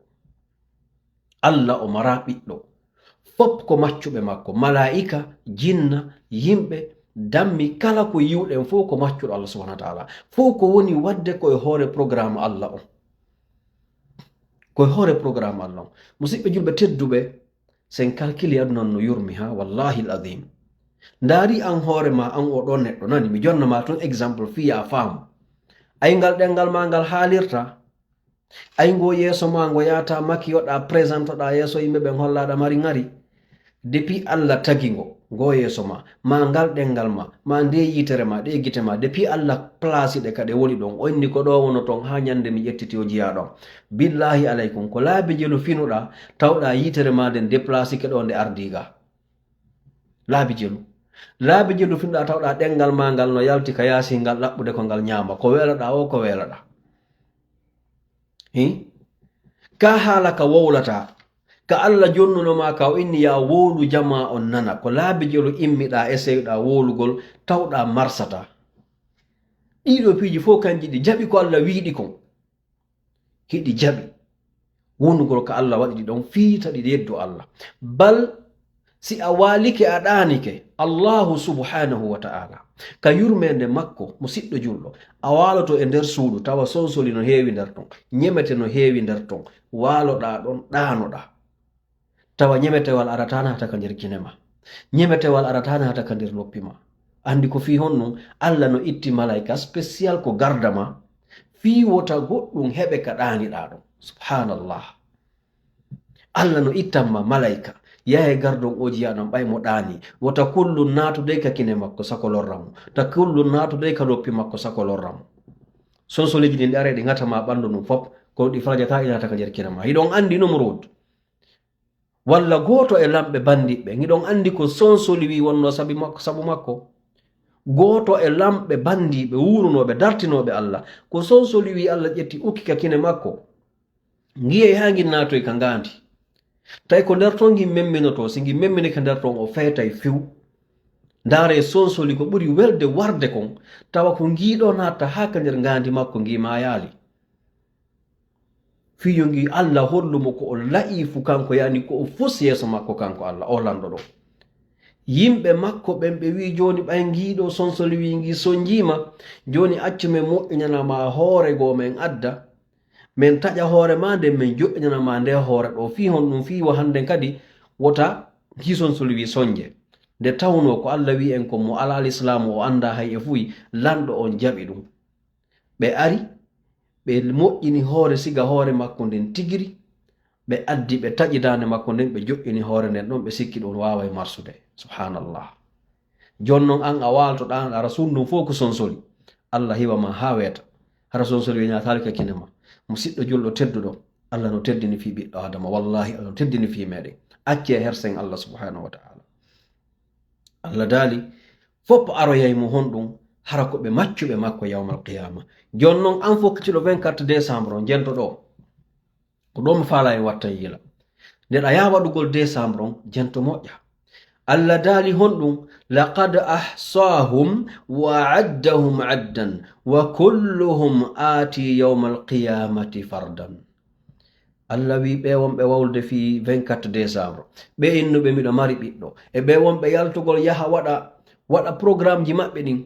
Alla o maraa ɓiɗɗo. Fop ko maccuɓe makko. Malaa'ika, jinna, yimɓe, dammi, kala ko yi'uɗen fow ko maccuɗo Alla subhanahu wa ta'ala. Fow ko woni waɗde ko e hoore programme Alla on. Ko e hoore programme Alla on. Musiɓɓe julɓe tedduɓe, sen kalkili aduna on no yurmi, ha, wallahi al-azim. Ndaari an hoore ma, an o ɗoo neɗɗo, nani, mi jonna ma tun exemple, fii a faamu. Ay ngal ɗengal ma ngal haalirta, ay ngo yeeso ma ngo yaata makiyoɗa, présentoɗa yeeso yimɓe ɓen hollaɗa mari ngari. Depuis Alla tagi ngo, ngo yeeso ma, ma ngal ɗengal ma, ma nde yitere ma, ɗe gite ma, depuis Alla plasi ɗe ka ɗe woni ɗon, o inni ko ɗo wono ton ha ñande mi ƴettiti o jiya ɗon. Billahi alaykum, ko laabi jelu finuɗa, tawɗa yitere ma nden déplasike ɗo nde ardi ga. Laabi jelu. Laabi jelu finuɗa, tawɗa ɗengal ma ngal no yalti ka yaasi ngal ɗaɓɓude ko ngal ñaama. Ko weelaɗa o, ko weelaɗa. Hi? Ka haala ka wowlata, ka Alla jonnuno ma ka o inni ya wowlu jama on nana. Ko laabi jelu immiɗa, eseyɗa wowlugol, tawɗa marsata. Ɗiɗo piiji fof kanji ɗi jaɓi ko Alla wiɗi kon. Hiɗi jaɓi. Wonugol ka Alla waɗi ɗi ɗon fii ta ɗi yeddu Alla. Bal si a waalike a ɗaanike Allahu subhanahu wa ta'ala, ka yurmeende makko, musiɗɗo julɗo, a waaloto e nder suudu, tawa sonsoli no heewi nder ton, ñemete no heewi nder ton, waaloɗaa ɗon, ɗaanoɗaa. Tawa ñemetewal arataana hata ka nder kine ma. Ñemetewal arataana hata ka nder noppi ma. Anndi ko fii honɗun? Alla no itti malaika spécial ko garda ma, fii wota goɗɗun heɓe ka ɗaaniɗaa ɗon. Subhanallah. Alla no ittan ma malaika. Yahe gardon o jiya ɗon ɓay mo ɗaani. Wota kullun naatudey ka kine makko sako lorra mo. Ta kullun naatudey ka noppi makko sako lorra mo. Sonsoliji ɗin ɗi aray ɗi ŋata ma ɓandu ndun fop, ko ɗi farajata ɗi naata ka nder kine ma. Hiɗon anndi Numrud. Walla gooto e lamɓe bandiɓɓe, hiɗon anndi ko sonsoli wi wonno sabi makko, sabu makko? Gooto e lamɓe bandiiɓe, wuurunooɓe, dartinooɓe Alla, ko sonsoli wi Alla ƴetti ukki ka kine makko. Ngiyey haa ngin naatoy ka ngaandi. Tawi ko nder ton ngin memminotoo, si ngin memminike nder ton, o feytay few. Ndaaree sonsoli ko ɓuri welde warde kon, tawa ko ngii ɗoo naatta haa ka nder ngaandi makko, ngii maayaali. Fii yo ngii Alla hollu mo ko o la'iifu kanko, yani ko o fus yeeso makko kanko Alla, o lanɗo ɗoo. Yimɓe makko ɓen ɓe wi'i, "Jooni ɓay ngii ɗoo sonsoli wi'i ngii sonjii ma, jooni accu men moƴƴinana ma hoore goo men adda." Men taƴa hoore maa nden, men joƴƴinana maa nde hoore ɗoo. Fii honɗun? Fii wa hannden kadi wota hison suluwi sonje. Nde tawnoo ko Alla wi'i en kon, mo alaa lislaamu, o anndaa hay e fuy, lanɗo on jaɓi ɗun. Ɓe ari, ɓe moƴƴini hoore siga hoore makko nden tigiri, ɓe addi, ɓe taƴi daande makko nden, ɓe joƴƴini hoore nden ɗon, ɓe sikki ɗun waaway marsude. Subhanallah. Jooni non an a waaltoɗaa, aɗa suudu ndun fow ko sonsoli. Alla hiwa ma haa weeta. Hara sonsoli wi naataali ka kine ma. Musiɗɗo julɗo tedduɗo, Alla no teddini fii ɓiɗɗo Aadama. Wallaahi, Alla no teddini fii meɗen. Accee hersen Alla subhanahu wa ta'ala. Alla daali, fop aroyay mo honɗun, hara ko ɓe maccuɓe makko yawmal qiyaama. Jooni non an fokkitiɗo vingt-quatre décembre on, jento ɗoo. Ko ɗoo mo faalaa en watta yiila. Nde ɗa yaa waɗugol décembre on, jento moƴƴa. Alla daali honɗun, "Laqad ahsaahum wa addahum addan, wa kulluhum aati yawmal qiyaamati fardan." Alla wi'i ɓee wonɓe wawlude fii vingt-quatre décembre, ɓee innuɓe miɗo mari ɓiɗɗo, e ɓee wonɓe yaltugol yaha waɗa, waɗa programmeji maɓɓe ɗin,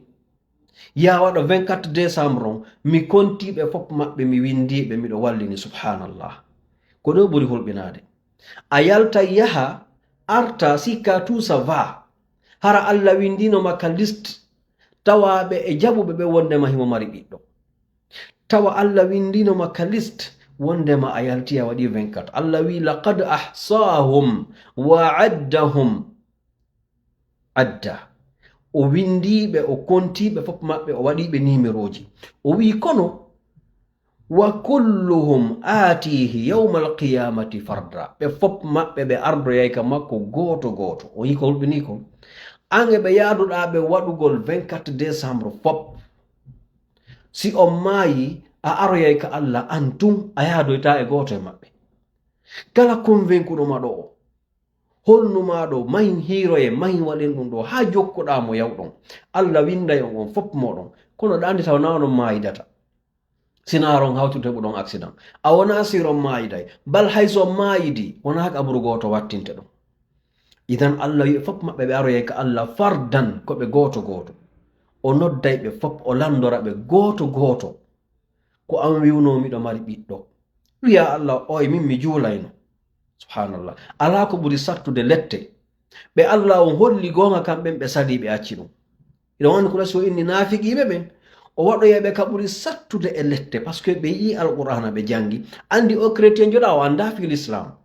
yaa waɗa vingt-quatre décembre on, mi kontii ɓe fop maɓɓe, mi winndii ɓe, miɗo wallini, subhanallah. Ko ɗun ɓuri hulɓinaade. A yalta yaha, arta, sikka tout ça va. Hara Alla winndiino ma ka liste tawaaɓe e jaɓuɓe ɓe wonndema himo mari ɓiɗɗo. Tawa Alla winndiino ma ka liste wonndema a yalti a waɗii vingt-quatre. Alla wi'i, "Laqad ahsaahum wa addahum." Adda. O winndii ɓe, o kontii ɓe, fof maɓɓe, o waɗii ɓe niimerooji. O wi'i, kono, "Wa kulluhum aatihi yawmal qiyaamati farda." Ɓe fof maɓɓe, ɓe ardoyay ka makko gooto gooto. O yi'i ko hulɓinii kon. An e ɓe yaaduɗaa ɓe waɗugol vingt-quatre décembre fof. Si on maayii, a aroyay ka Alla, an tun, a yaadoytaa e gooto e maɓɓe. Kala convaincuɗo ma ɗoo, Honnu maa ɗoo, mahin hiiroyen, mahin waɗen ɗun ɗoo, haa jokkuɗaa mo yawɗon. Alla winnday on, on fof mooɗon. Kono ɗaandi taw naa onon maayidata. Si naa ron hawtude heɓuɗon accident. A wonaa si ron maayiday. Bal hay so on maayidi, wonaa qaburu gooto wattinte ɗon. Idan Alla wi'i fof maɓɓe ɓe aroyay ka Alla fardan, ko ɓe gooto gooto. O nodday ɓe fof, o lanndora ɓe gooto gooto. Ko an wi'unoo miɗo mari ɓiɗɗo. Wi'a Alla, "Oy, min mi juulayno." Subhanallah. Alaa ko ɓuri sattude lette. Ɓe Alla on holli goonga kan ɓen ɓe salii ɓe acci ɗun. Hiɗon anndi ko ɗasi o inni naafiqiiɓe ɓen. O waɗoyay ɓe ka ɓuri sattude e lette. Parce que ɓe yi'i Alqur'aana ɓe janngi. Anndi o chrétien joɗa o anndaa fii l'islam.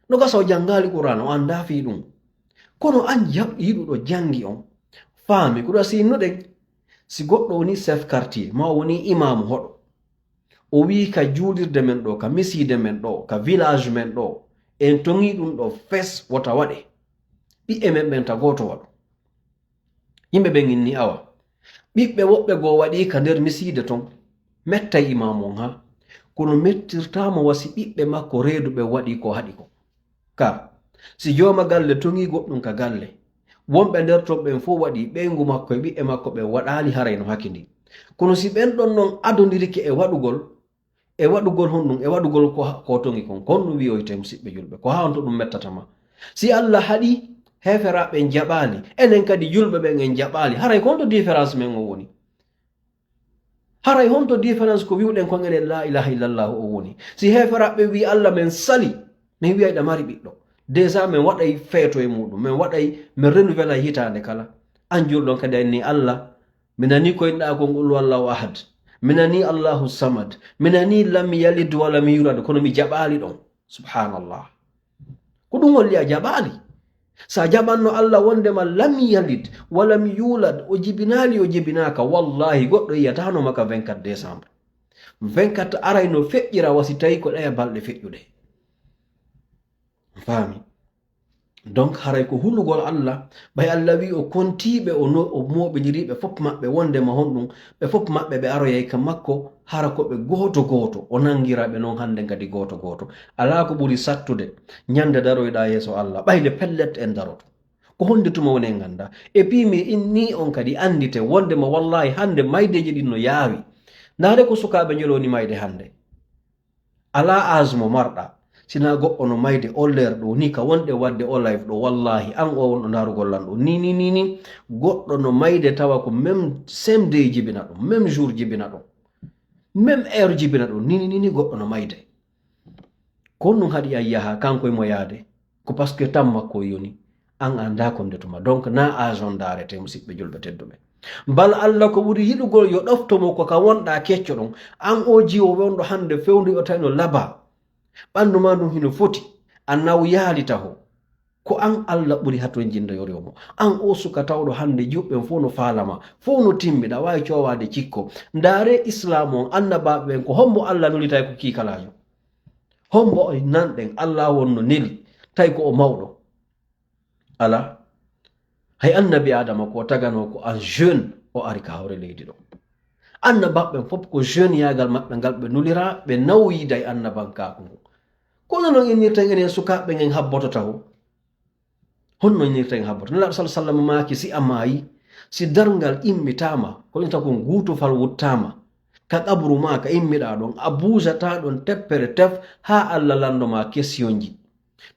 No gasa o janngaali Qur'aana, o anndaa fii ɗun. Kono an jaɓ-, yiɗuɗo janngi on, faami ko ɗun si innuɗen. Si goɗɗo woni chef quartier, maa o woni imaamu hoɗo, o wi'i ka juulirde men ɗoo, ka misiide men ɗoo, ka village men ɗoo, en toŋii ɗun ɗoo fes wota waɗe. Ɓiɓɓe men ɓen ta gooto waɗu. Yimɓe ɓen inni, "Awa, ɓiɓɓe woɓɓe goo waɗii ka nder misiide ton." Mettay imaamu on haa, kono mettirtaa mo wa si ɓiɓɓe makko reeduɓe waɗii ko haɗi kon. Ka, si jooma galle toŋii goɗɗun ka galle, wonɓe nder ton ɓen fow waɗii, ɓeyngu makko e ɓiɓɓe makko ɓen waɗaali, haray no hakindii. Kono si ɓen ɗon non adondirike e waɗugol, E waɗugol honɗun, e waɗugol ko ha-, ko toŋi kon. Ko honɗun wi'oyte, musiɓɓe julɓe? Ko haa honto ɗun mettata ma? Si Allah haɗi, heeferaaɓe en jaɓaali, enen kadi julɓe ɓen en jaɓaali, haray ko honto différence men on woni? Haray honto différence ko wi'uɗen kon enen laa ilaaha illallahu on woni? Si heeferaaɓe wi'i, "Allah, men sali," men wi'ay, "Ɗa mari ɓiɗɗo." Déjà men waɗay feeto e muɗum, men waɗay, men renouvelay hitaande kala. An julɗo on kadi a inni, "Allah, mi nanii ko inɗaa kon Qul huwallahu ahad. Mi nanii Allahu samad. Mi nanii lam yalid wa lam yulad, kono mi jaɓaali ɗon." Subhanallah. Ko ɗun holli a jaɓaali. Sa jaɓanno Allah wondema lam yalid wa lam yulad, o jibinaali, o jibinaaka, wallahi goɗɗo yiyataano ma ka vingt-quatre décembre. Vingt-quatre aray no feƴƴira wa si tawi ko ɗaya balɗe feƴƴuɗe. Faami? Donc, haray ko hulugol Allah, ɓay Allah wi'i o kontii ɓe, o no-, o mooɓindirii ɓe fof maɓɓe wondema honɗun, ɓe fof maɓɓe ɓe aroyay ka makko, hara ko ɓe gooto gooto, o nangira ɓe non hande kadi gooto gooto. Alaa ko ɓuri sattude, ñande daroyɗaa yeeso Allah, ɓay nde pellet en daroto. Ko honde tuma woni en ganda? Et puis mi inni on kadi andite wondema wallahi hande maydeeji ɗin no yaawi. Ndaare ko sukaaɓe njoloni mayde hande. Alaa âge mo marɗaa, sinaa goɗɗo no mayde on l'heure ɗoo nii, ka wonɗen waɗde o live ɗoo, wallahi, an o wonɗo ndaarugol lan ɗoo, nii, nii, nii, nii, goɗɗo no mayde tawa ko même, same day jibina ɗum, même jour jibina ɗum, même heure jibina ɗum, nii, nii, nii, nii, goɗɗo no mayde. Ko honɗun haɗi an yaha, kanko e mo yaade? Ko parce que tan makko o yoni. An a anndaa ko nde tuma. Donc, na âge on ndaarete, musiɓɓe julɓe tedduɓe. Bal Alla ko ɓuri yiɗugol yo ɗofto mo ko ka wonɗaa kecco ɗon. An oo jiwo wonɗo hande fewndo o tawi no labaa. Ɓandu maa ndun hino foti. A nawyaali taho. Ko an Alla ɓuri hatonjinde yo rewmo. An oo suka tawɗo hande juɓɓen fow no faalama, fow no timmi, ɗa waawi coowaade cikko. Ndaaree Islaamu on, annabaaɓe ɓen, ko hombo Alla nuli tawi ko kiikalaajo? Hombo o nanɗen Alla wonno neli tawi ko o mawɗo? Alaa. Hay annabi Aadama ko o taganoo ko en jeune o ari ka hawre leydi ɗo. Annabaaɓe ɓen fof ko jeune yaagal maɓɓe ngal ɓe nuliraa, ɓe nawyiday annabankaaku ngun. Kono non innirten enen sukaaɓe ngen habboto taho. Honno innirten habboto? Nelaaɗo sallallaahu alayhi wa sallam maaki, si a maayi, si darngal immitaama, ko innata kon guutufal wuttaama, ka qabru maa ka immiɗaa ɗon, a buusataa ɗon teppere tef haa Alla lanndo maa kesiyonji.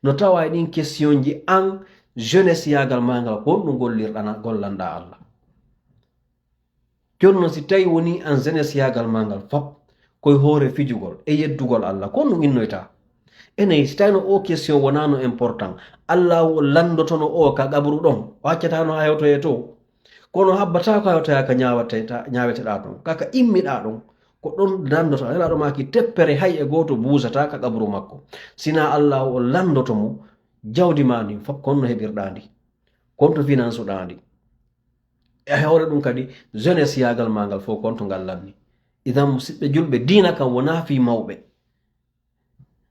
No tawaa e ɗin kesiyonji an jeunesse yaagal maa ngal, ko honɗun gollirɗaa, gollanɗaa Alla? Jooni non, si tawi wonii an jeunesse yaagal maa ngal fop ko e hoore fijugol e yeddugol Alla, ko honɗun innoytaa? Eney, si tawi no oo question wonaano important, Allaahu on lanndotono oo ka qabru ɗon, o accataano haa hewtoyee too. Kono habbataa ko a hewtoyaa ka ñaawete-, ta-, ñaaweteɗaa ɗon, ka, ka immiɗaa ɗon, ko ɗon lanndoto. Nelaaɗo maaki teppere hay e gooto buusataa ka qabru makko, sinaa Allaahu on lanndoto mo jawdi maa ndin fop, ko honno heɓirɗaa ndi, ko honto finansuɗaa ndi. E hoore ɗun kadi, jeunesse yaagal maa ngal fow ko honto ngal lanni. Idan, musiɓɓe julɓe, diina kan wonaa fii mawɓe.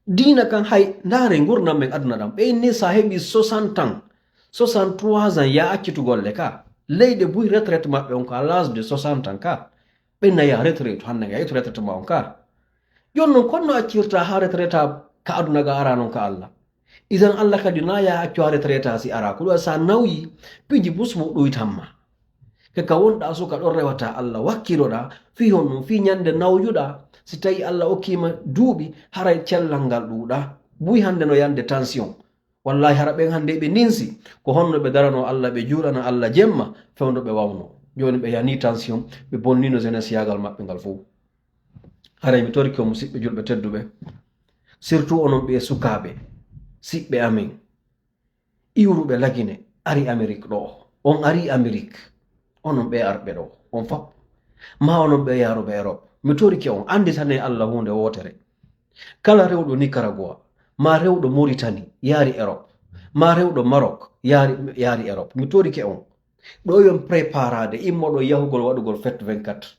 Diina kan, hay, ndaaree ngurndan men aduna ɗan. Ɓe inni sa heɓi soixante ans, soixante-trois ans, ya accitu golle ka. Leyɗe buy retraite maɓɓe on ko à l'âge de soixante ans ka. Ɓe naya retraite, hannde nga yettu retraite ma on ka. Jooni non, ko honno accirta haa retraite ka aduna ga ara non ka Alla? Idan Alla kadi na ya accu haa retraite si ara. Ko ɗun sa nawyi, piiji bus mo ɗuytan ma. Ke ka wonɗaa suka ɗon rewataa Alla, wakkiloɗaa, fii honɗun, fii ñande nawyuɗaa, si tawi Alla okkiima duuɓi, haray cellal ngal ɗuuɗaa. Buy hannde no yande tension. Wallahi, hara ɓen hannde ɓe ninsi, ko honno ɓe daranoo Alla, ɓe juulana Alla jemma, fewndo ɓe wawnoo. Jooni ɓe yanii tension, ɓe bonniino jeunesse yaagal maɓɓe ngal fow. Haray mi torike on, musiɓɓe julɓe tedduɓe, surtout onon ɓee sukaaɓe, siɓɓe amen, iwruɓe Lagine, ari Amerik ɗoo. On arii Amerik, onon ɓee arɓe ɗoo, on fop. Maa onon ɓee yaaruɓe Erop. Mi torike on, annditanee Alla huunde wootere. Kala rewɗo Nicaragua, maa rewɗo Mauritanie, yaari Erop, maa rewɗo Maroc, yaari, yaari Erop. Mi torike on. Ɗoo yon preparaade, immoɗon yahugol waɗugol fête vingt-quatre.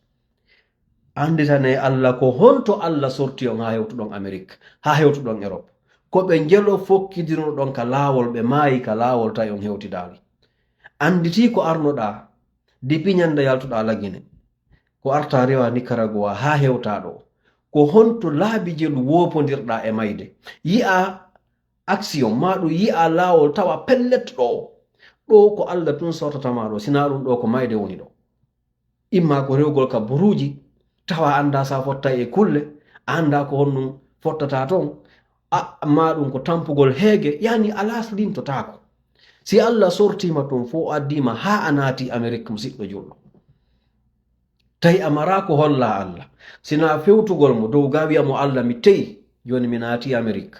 Annditane Alla ko honto Alla sorti on haa hewtuɗon Amerik, haa hewtuɗon Erop. Ko ɓe njelo fokkidirnoɗon ka laawol, ɓe maayi ka laawol, tawi on hewtidaali. Annditii ko arnoɗaa, depuis ñande yaltuɗaa Lagine, ko artaa rewaa Nicaragua haa hewtaa ɗoo. Ko honto laabi jelu woopondirɗaa e mayde? Yi'aa action, maa ɗun yi'aa laawol, tawa pellet ɗoo. Ɗoo ko Alla tun sortata maa ɗoo, sinaa ɗun ɗoo ko mayde woni ɗoo. Imma ko rewgol ka buruuji, tawa anndaa sa fottay e kulle, A anndaa ko honɗun fottata ton, a, maa ɗun ko tampugol heege, yani a laslintotaako. Si Allah sortiima ton fow, o addiima haa a naati Amerik, musiɗɗo julɗo. Tawi a maraa ko hollaa Allah. Si naa fewtugol mo dow gaa wi'a mo, "Allah, mi te'i, jooni mi naati Amerik.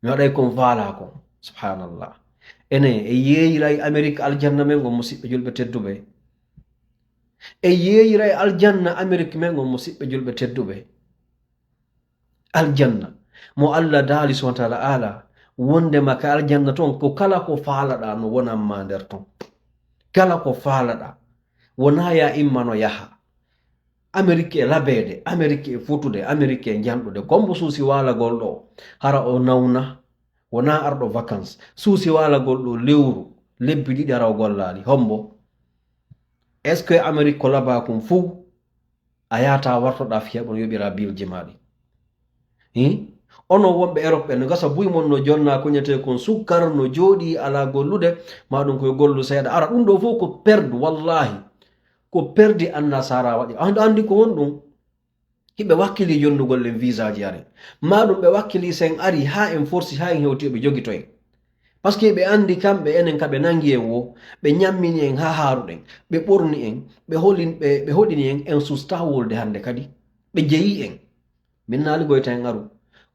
Mi waɗay kon faalaa kon." Subhaanallah. Enen, en yeeyiray Amerik aljanna men on, musiɓɓe julɓe tedduɓe. En yeeyiray aljanna Amerik men on, musiɓɓe julɓe tedduɓe. Aljanna. Mo Allah daali subhaanahu wa ta'aala, wondema ka aljanna ton, ko kala ko faalaɗaa no wonan maa nder ton. Kala ko faalaɗaa, wonaa ya imma no yaha. Amerik e labeede, Amerik e futude, Amerik e janɗude. Kombo suusi waalagol ɗoo, hara o nawna, wonaa arɗo vacances. Suusi waalagol ɗoo lewru, lebbi ɗiɗi hara o gollaali. Hombo? Est-ce que Amerik ko labaa kun fuu? A yahataa wartoɗaa fiya ɓon yoɓiraa biilji maa ɗin. Hi? Onon wonɓe Erop ɓen, no gasa buy mon no jonnaa ko ɲetee kon sukkar, no jooɗii alaa gollude, maa ɗum ko yo gollu seeɗa. Ara ɗum ɗoo fof ko perdu, wallaahi. Ko perdi annasaara waɗi. A andi ko honɗum? Hiɓe wakkilii jonnugol en visaaji are. Maa ɗum ɓe wakkilii sen ari haa en forsi, haa en hewti yo ɓe jogito en. Parce que ɓe andi kamɓe enen ka ɓe nangi en woo, ɓe ɲammini en haa haaruɗen, ɓe ɓorni en, ɓe holin-, ɓe, ɓe hoɗini en, en sustaa wolde hannde kadi. Ɓe jeyii en. Min naali goyta en aru.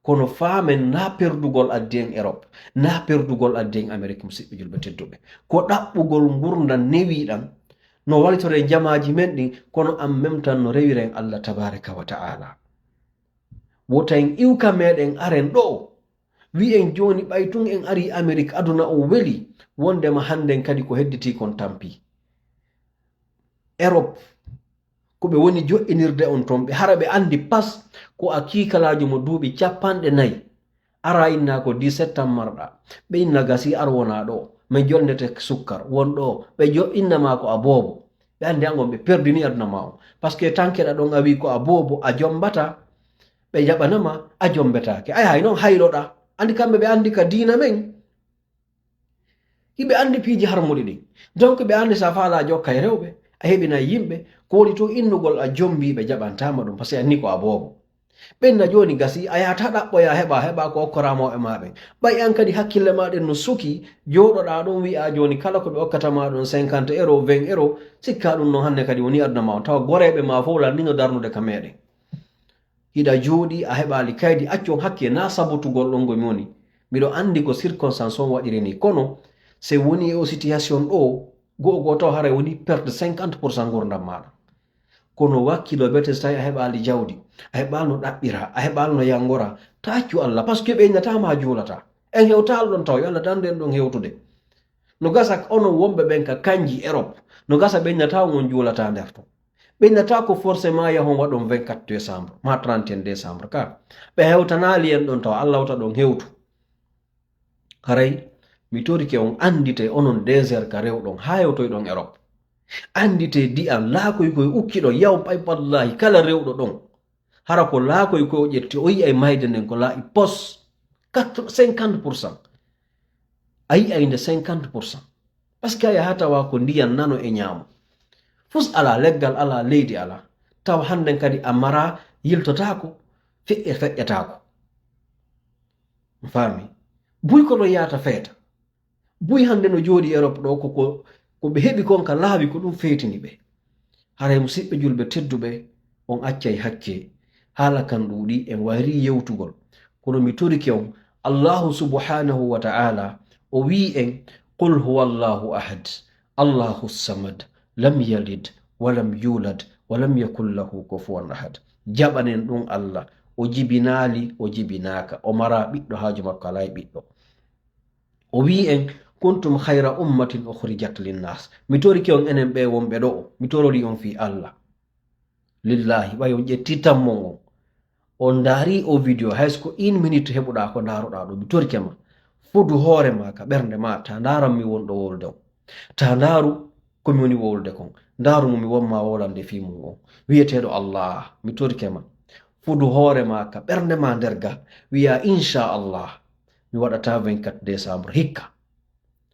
Kono faamen naa perdugol addi en Erop, naa perdugol addi en Amerik, musiɓɓe julɓe tedduɓe. Ko ɗaɓɓugol ngurndan newiiɗan, no walitoren jamaaji men ɗin, kono en même temps no rewiren Allah tabaaraka wa ta'ala. Wota en iw ka meɗen aren ɗoo. Wi'en jooni ɓay tun en arii Amerik, aduna on weli, wondema hannden kadi ko hedditii kon tampii. Erop, ko ɓe woni jo'inirde on ton, ɓe hara ɓe andi pas ko a kiikalaajo mo duuɓi cappanɗe nayi. Ara inna ko dix-sept ans marɗa. Ɓe inna gasi ar wona ɗoo. Men jonnete sukkar won ɗoo. Ɓe jo-, inna ma ko a boobo. Ɓe andi an on ɓe perdini aduna ma on. Parce que tankeɗa ɗon a wi ko a boobo, a jombata. Ɓe jaɓana ma, a jombetaake. Ay hay non hayloɗa. Andi kamɓe ɓe andi ka diina men. Hiɓe andi piiji harmuɗi ɗin. Donc ɓe andi sa faalaa jokkay rewɓe, a heɓinay yimɓe, ko woni tun innugol a jombii ɓe jaɓantaama ɗum, parce que anni ko a boobo. Ɓen na jooni gasi, a yahataa ɗaɓɓoyaa heɓaa, heɓaa ko okkoraa mawɓe maa ɓen. Ɓay an kadi hakkille maa ɗen no sukii, jooɗoɗaa ɗon wi'aa jooni kala ko ɓe okkata maa ɗon cinquante euros, vingt euros, sikkaa ɗum non hannde kadi woni aduna maa on. Tawa goreeɓe maa fow lanndino darnude ka meeɗen. Hiɗa jooɗii, a heɓaali kaydi, accu on hakkee, naa sabotugol ɗon ngo mi woni. Miɗo anndi ko circonstance on waɗiri nii. Kono, si woni e o situation ɗoo, go'o goo taw haray woni perte cinquante pour cent ngurndan maaɗa. Kono wakkilo bete so tawi a heɓaali jawdi, a heɓaali no ɗaɓɓiraa, a heɓaali no yanngoraa, ta accu Allah, parce que ɓe innataa ma juulataa. En hewtaali ɗon taw, yo Allah dandu en ɗon hewtude. No gasa onon wonɓe ɓen ka kanji Europe, no gasa ɓe innataa on juulataa nder ton. Ɓe innataa ko forcément yahon waɗon vingt-quatre décembre, maa trente et un décembre ka. Ɓe hewtanaali en ɗon taw, Allah wota ɗon hewtu. Haray, mi torike on anndite onon désert ka rewɗon, haa hewtoyɗon Europe. Anndite di'an laakoy koy ukkiɗon, yaw pay wallahi kala rewɗo ɗon. Hara ko laakoy koy o ƴetti, o yi'ay mayde nden ko laaɓi pos, quatre, cinquante pour cent. A yi'ay nde cinquante pour cent. Parce que a yaha tawa ko ndiyan nano e ñaamo. Fus alaa, leggal alaa, leydi alaa. Tawa hannden kadi a maraa, yiltotaako, feƴƴe feƴƴataako. Mi faami. Buy ko ɗon yaata feeta. Buy hannde no jooɗii Europe ɗoo, ko, ko, ko ɓe heɓi kon ka laawi, ko ɗum feetini ɓe. Haray musiɓɓe julɓe tedduɓe, on accay hakke. Haala kan ɗuuɗi, en wayrii yewtugol. Kono mi torike on, Allahu subhanahu wa ta'ala, o wi'i en, "Qul huwa Allahu ahad, Allahu samad, lam yalid, wa lam yulad, wa lam yakun lahu kufuwan ahad." Jaɓanen ɗum Allah, o jibinaali, o jibinaaka, o maraa ɓiɗɗo, haaju makko alaa e ɓiɗɗo. O wi'i en, "Kuntum khayra ummatin ukhrijat linnas." Mi torike on enen ɓe wonɓe ɗoo, mi torori on fii Allah. Lillahi, ɓay on ƴetti tammon on. On ndaari o video, hay so ko une minute heɓuɗaa ko ndaaruɗaa ɗoo, mi torike ma. Fudu hoore ma ka ɓernde ma, ta ndaaran mi wonɗo wowlude on. Ta ndaaru ko mi woni wowlude kon. Ndaaru mo mi wonma wowlande fii mum on. Wi'eteeɗo Allah, mi torike ma. Fudu hoore ma ka ɓernde ma nder ga, wi'a, "Insha Allah, mi waɗataa vingt-quatre décembre hikka."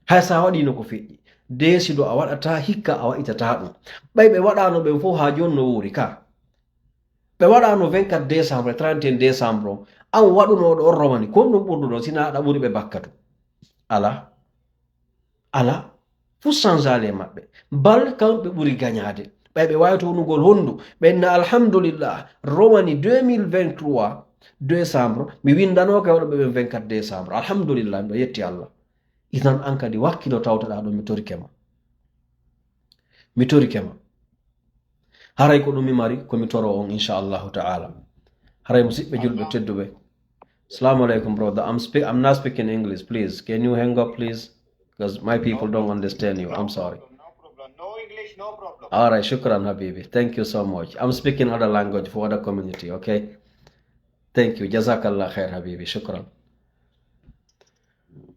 Hay so a waɗiino ko feƴƴi, décider a waɗataa hikka, a waɗitataa ɗum. Ɓay ɓe waɗaano ɓen fof haa jooni no wuuri ka. Ɓe waɗaano vingt-quatre décembre e trente et un décembre on. An waɗunooɗo on romani, ko honɗun ɓurduɗo, si naa aɗa ɓuri ɓe bakkatu? Alaa. Alaa. Fuu sanzaali e maɓɓe. Bal kamɓe ɓuri gañaade. Ɓay ɓe waawi townugol honndu. Ɓe inna, "Alhamdulillah, romani deux mille vingt-trois décembre, mi winndanooka e waɗuɓe ɓen vingt-quatre décembre. Alhamdulillah, miɗo yetti Allah." Idan an kadi wakkilo tawtoɗaa ɗon, mi torike ma. Mi torike ma. Haray ko ɗum mi mari, ko mi toro on, insha Allahu ta'ala. Haray musidɓe julɓe tedduɓe. Assalamu alaikum, brother. I'm spe-, I'm not speaking English, please. Can you hang up, please? Because my people don't understand you. I'm sorry. No problem. No English, no problem. All right, shukran, Habibi. Thank you so much. I'm speaking other language for other community, okay? Thank you. Jazakallah khair, Habibi. Shukran.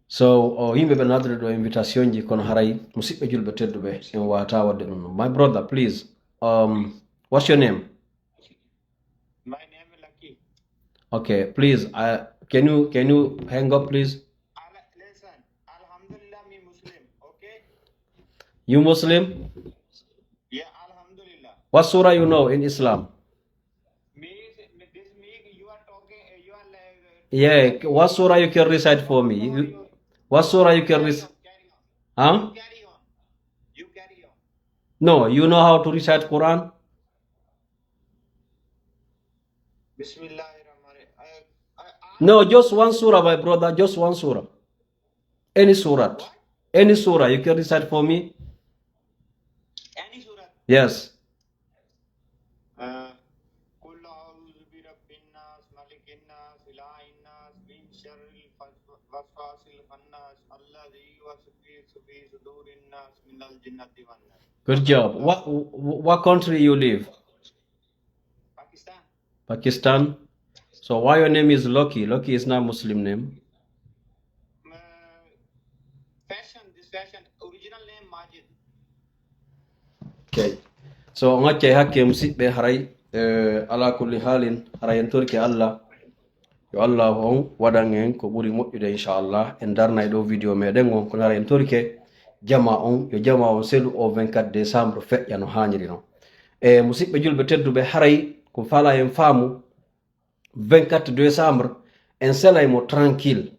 So, o yimɓe ɓe naatiri ɗo invitation ji, kono haray musidɓe julɓe tedduɓe, en waata waɗde ɗum. My brother, please, um, what's your name? My name is Lucky. Okay, please, uh, can you, can you hang up, please? Al-, listen, Alhamdulillah, me Muslim, okay? You Muslim? Yeah, Alhamdulillah. What surah you know in Islam? Me, me, this me, you are talking, uh, you are like, uh, Yeah, what surah you can recite for me? You, what surah you can recite? Carry on, carry on. Huh? You carry on. You carry on. No, you know how to recite Quran? Bismillahir Rahmanir Rahim. I, I, I No, just one surah, my brother, just one surah. Any surah. What? Any surah, you can recite for me? Any surah? Yes. Uh, قل أعوذ برب الناس، ملك الناس، إله الناس، من شر الوسواس الخناس، الذي يوسوس في صدور الناس، من الجنة والناس. Good job. What, what country you live? Pakistan. Pakistan. So why your name is Lucky? Lucky is not Muslim name. Uh, fashion, this fashion, original name Majid. Okay. So, on accay hakke, musiɓɓe, haray, eh, ala kulli halin, haray en torike Allah. Yo Allah on waɗan en ko ɓuri moƴƴude, inchallah. En darnay ɗo video meɗen on, kono haray en torike jama on, yo jama on selu o vingt-quatre décembre feƴƴa no haaniri non. E musiɓɓe julɓe tedduɓe, haray ko fala en faamu, vingt-quatre décembre, en selay mo tranquille.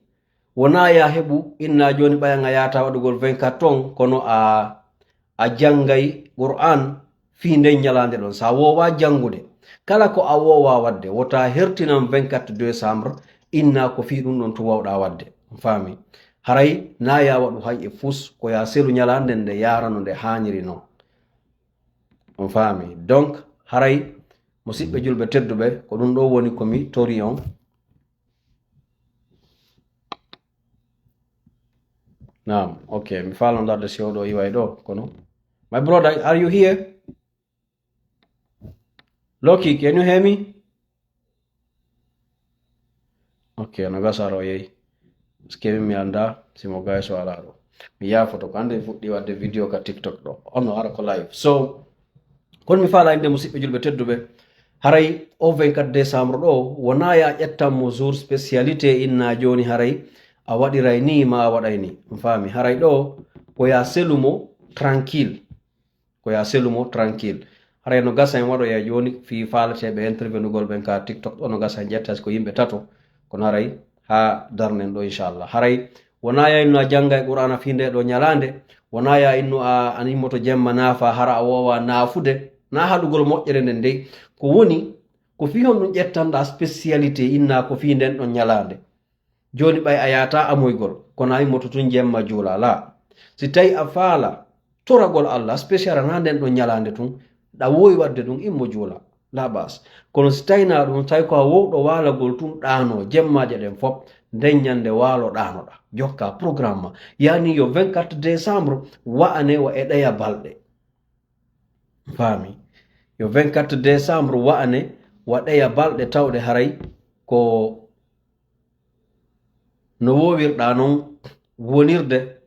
Wonaa ya heɓu, inna jooni ɓayan a yaata waɗugol vingt-quatre on, kono a, a janngay Qur'an fii nden ñalaande ɗon. Sa woowa janngude, kala ko a woowa waɗde, wota hertinan vingt-quatre décembre, inna ko fii ɗum ɗon tun wawɗa waɗde. On faami? Haray na ya waɗu hay e fus, ko ya selu ñalaande nde yaarano nde haaniri non. On faami? Donc, haray musiɓɓe julɓe tedduɓe, ko ɗum ɗo woni ko mi tori on. Naam, ok, mi faalano darde si o ɗo iway ɗo, kono. My brother, are you here? Lucky, can you hear me? Ok, no gasa o yehi. Parce que mi annda si mo gay so alaa ɗo. Mi yaafoto ko annde mi fuɗɗi waɗde video ka TikTok ɗo. Ono ara ko live. So, kono mi faala innde musiɓɓe julɓe tedduɓe. Haray o vingt-quatre décembre ɗo, wonaa ya ƴettan mo jour spécialité inna jooni haray a waɗiray ni ma a waɗay ni. On faami? Haray ɗo, ko ya selu mo tranquille. Ko ya selu mo tranquille. Haray no gasa en waɗoya jooni fii faalateeɓe intervenugol ɓen ka TikTok ɗo, no gasa en ƴetta si ko yimɓe tato. Kono haray haa darnen ɗo, inchallah. Haray wonaa ya innu a jannga e Qur'aana fii nde ɗo ñalaande, wonaa ya innu a, an immoto jemma naafa, hara a woowa naafude, na haɗugol moƴƴere nden dey. Ko woni, ko fii honɗun ƴettanɗaa spécialité inna ko fii nden ɗon ñalaande? Jooni ɓay a yaata amoygol, kono a immoto tun jemma juula, laa. Si tawi a faala toragol Allah, spécial na nden ɗon ñalaande tun, ɗa woowi waɗde ɗun, immo juula, laa baas. Kono si tawi na ɗun, tawi ko a wowɗo waalagol tun ɗaano, jemmaaje ɗen fop, nden ñande waalo ɗaanoɗa, jokka programme ma. Yani yo vingt-quatre décembre wa'ane wa e ɗeya balɗe. Faami? Yo vingt-quatre décembre wa'ane, wa ɗeya balɗe tawɗe haray ko no woowirɗaa non wonirde,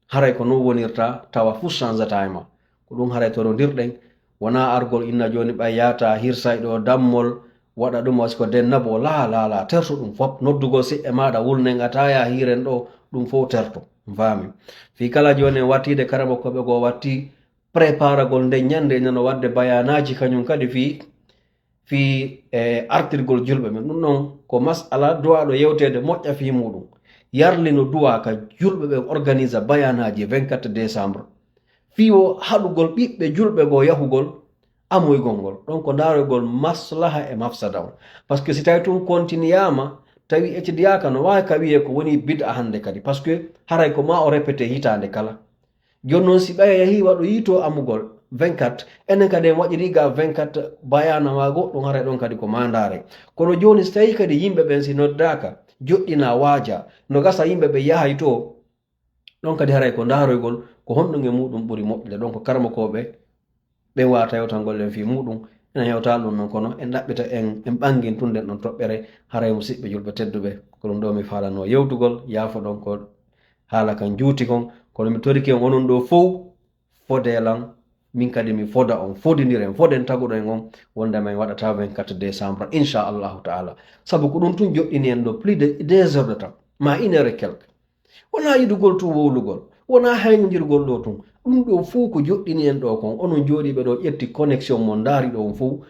haray ko non wonirta, tawa fuu changetaa e ma. Ko ɗum haray torondirɗen, wonaa argol inna jooni ɓay yaata hirsay ɗo dammol, waɗa ɗum a siko denna bo, laa, laa, laa, tertu ɗum fop, noddugol siɓɓe maaɗa, wulnen a taaya hiren ɗo, ɗum fof tertu. Faami? Fii kala jooni en wattiide karamokooɓe goo watti, préparagol nden ñande ina no waɗde bayaanaaji kañum kadi fii fii e artirgol julɓe ɓen. Ɗun ɗon ko mas'ala duwaaɗo yewteede moƴƴa fii muuɗun. Yarlino duwaa ka julɓe ɓen organisa bayaanaaji vingt-quatre décembre. Fii wo haɗugol ɓiɓɓe julɓe goo yahugol amoygol ngol. Ɗon ko ndaaroygol maslaha e mafsada on. Parce que si tawi tun kontiniyaama, tawi eccidiyaaka, no waawi ka wi'ee ko woni bid'a hannde kadi. Parce que haray ko maa o répété hitaande kala. Jooni non, si ɓaya yahii waɗoyii to amugol vingt-quatre, enen kadi en waɗirii ga vingt-quatre bayaana maa goɗɗum, haray ɗon kadi ko maandaare. Kono jooni, si tawii kadi yimɓe ɓen si noddaaka, joɗɗinaa, waajaa, no gasa yimɓe ɓen yahay to, ɗon kadi haray ko ndaaroygol ko honɗum e muuɗum ɓuri moƴƴude. Ɗon ko karamokooɓe ɓen waawata yewtangol en fii muuɗum. Enen hewtaali ɗum non, kono en ɗaɓɓita, en, en ɓanngin tun nden ɗon toɓɓere. Haray, musiɓɓe julɓe tedduɓe, ko ɗum ɗoo mi faalanoo yewtugol. Yaafoɗon ko haala kan juuti kon, kono mi torike on, onon ɗoo fow, fodee lan, min kadi mi foda on, fodindiren, foden taguɗo en on, wonde men waɗata vingt-quatre décembre, inchallahu taala. Sabu ko ɗum tun joɗɗini en ɗoo plus de deux heures de temps, ma une heure et quelque. Wonaa yiɗugol tun wowlugol, wonaa haynondirgol ɗoo tun. Ɗum ɗoo fow ko joɗɗini en ɗoo kon, onon jooɗiiɓe ɗoo ƴetti connexion mon, ndaari ɗoo on fow.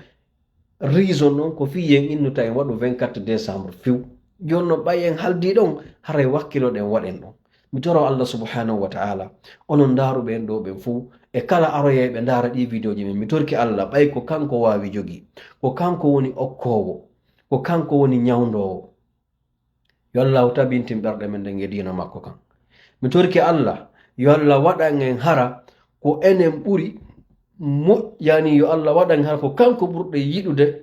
Reason non ko fii yen innuta en waɗu vingt-quatre décembre few. Jooni non, ɓay en haldii ɗon, haray wakkiloɗen waɗen ɗon. Mi toro Allah subhanahu wa ta'ala, onon ndaaruɓe en ɗoo ɓen fow, e kala aroyayɓe ndaara ɗii vidéoji men, mi torki Allah, ɓay ko kanko waawi jogii, ko kanko woni okkoowo, ko kanko woni ñawndoowo. Yo Allahu tabintin ɓerɗe men ɗen e diina makko kan. Mi torki Allah, yo Allah waɗan en hara ko enen ɓuri mo-, yani, yo Allah waɗan en hara ko kanko ɓurɗe yiɗude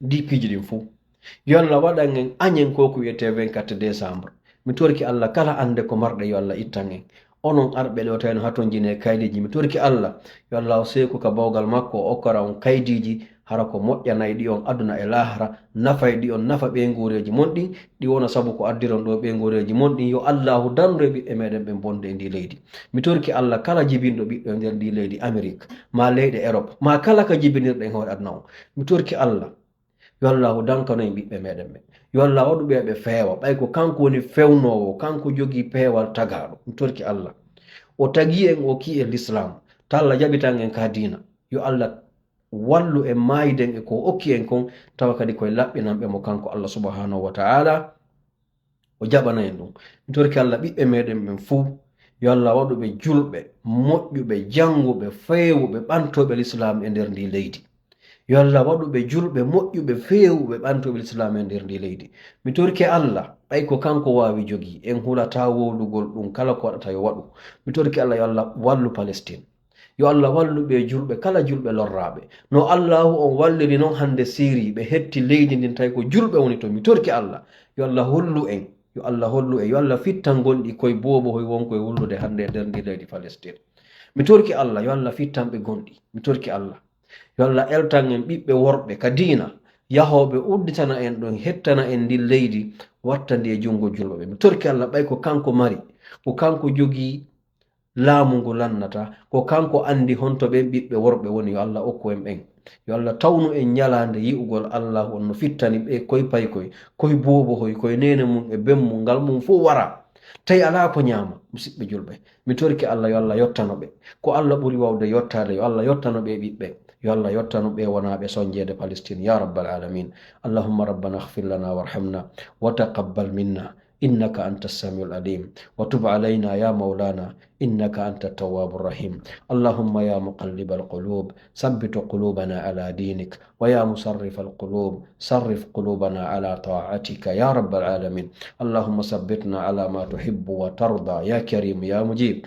ɗii piiji ɗin fow. Yo Allah waɗan en añen ko ko wi'etee vingt-quatre décembre. Mi torki Allah, kala annde ko marɗe, yo Allah ittan en. Onon arɓe ɗoo tawi no hatonjinee kaydiiji, mi torki Allah, yo Allah o seeku ka bawgal makko, o okkora on kaydiiji, hara ko moƴƴanayɗi on aduna e laahara, nafayɗi on, nafa ɓeynguureeji mon ɗin, ɗi wona sabu ko addiron ɗoo ɓeynguureeji mon ɗin. Yo Allahu dandu e ɓiɓɓe meɗen ɓen bonde e ndii leydi. Mi torki Allah, kala jibinɗo ɓiɗɗo e nder ndii leydi Amerik, maa leyɗe Erop, maa kala ka jibinirɗen hoore aduna on, mi torki Allah, yo Allahu dankano en ɓiɓɓe meɗen ɓen. Yo Allah waɗu ɓe ɓe feewa, ɓay ko kanko woni fewnoowo, kanko jogii peewal tagaaɗo. Mi torki Allah, o tagii en, o okki en Lislaam, talla jaɓitan en ka diina. Yo Allah wallu en maayiden e ko o okki en kon, tawa kadi koye laɓɓinanɓe mo kanko Allah subhanahu wa ta'ala, o jaɓana en ɗum. Mi torki Allah ɓiɓɓe meɗen ɓen fuu, yo Allah waɗu ɓe julɓe, moƴƴuɓe, jannguɓe, feewuɓe, ɓantooɓe Lislaam e nder ndii leydi. Yo Allah waɗu ɓe julɓe, moƴƴuɓe, feewuɓe, ɓantooɓe Lislaam e nder ndii leydi. Mi torki Allah, ɓay ko kanko waawi jogii, en hulataa wowlugol ɗum, kala ko waɗata yo waɗu. Mi torki Allah, yo Allah wallu Palestine. Yo Allah wallu ɓe julɓe, kala julɓe lorraaɓe. No Allaahu on walliri non hannde Sirii, ɓe hetti leydi ndin, tawi ko julɓe woni ton. Mi torki Allah, yo Allah hollu en, yo Allah hollu en, yo Allah fittan gonɗi koye boobo hoy wonko e wullude hannde e nder ndi leydi Palestine. Mi torki Allah, yo Allah fittan ɓe gonɗi. Mi torki Allah, yo Allah eltan en ɓiɓɓe worɓe ka diina, yahooɓe udditana en ɗon, hettana en ndin leydi, watta ndi e junngo julɓe ɓe. Mi torki Allah, ɓay ko kanko mari, ko kanko jogii laamu ngu lannata, ko kanko anndi honto ɓen ɓiɓɓe worɓe woni. Yo Allah okku en ɓen. Yo Allah tawnu en ñalaande yi'ugol Allaahu on no fittani ɓe koy paykoy, koy boobohoy, koy neene mum e ben mum, ngal mum fof wara. Tawi alaa ko ñaama, musiɓɓe julɓe. Mi torki Allah, yo Allah yottano ɓe. Ko Allah ɓuri wawde yottaade, yo Allah yottano ɓe ɓiɓɓe. Yo Allah yottano ɓe wonaaɓe sonjeede Palestine, ya rabbal alamin. Allahumma rabbana ighfir lana warhamna wa taqabbal minna. إنك أنت السميع العليم، وتب علينا يا مولانا، إنك أنت التواب الرحيم. اللهم يا مقلب القلوب، ثبت قلوبنا على دينك، ويا مصرف القلوب، صرف قلوبنا على طاعتك يا رب العالمين. اللهم ثبتنا على ما تحب وترضى يا كريم يا مجيب.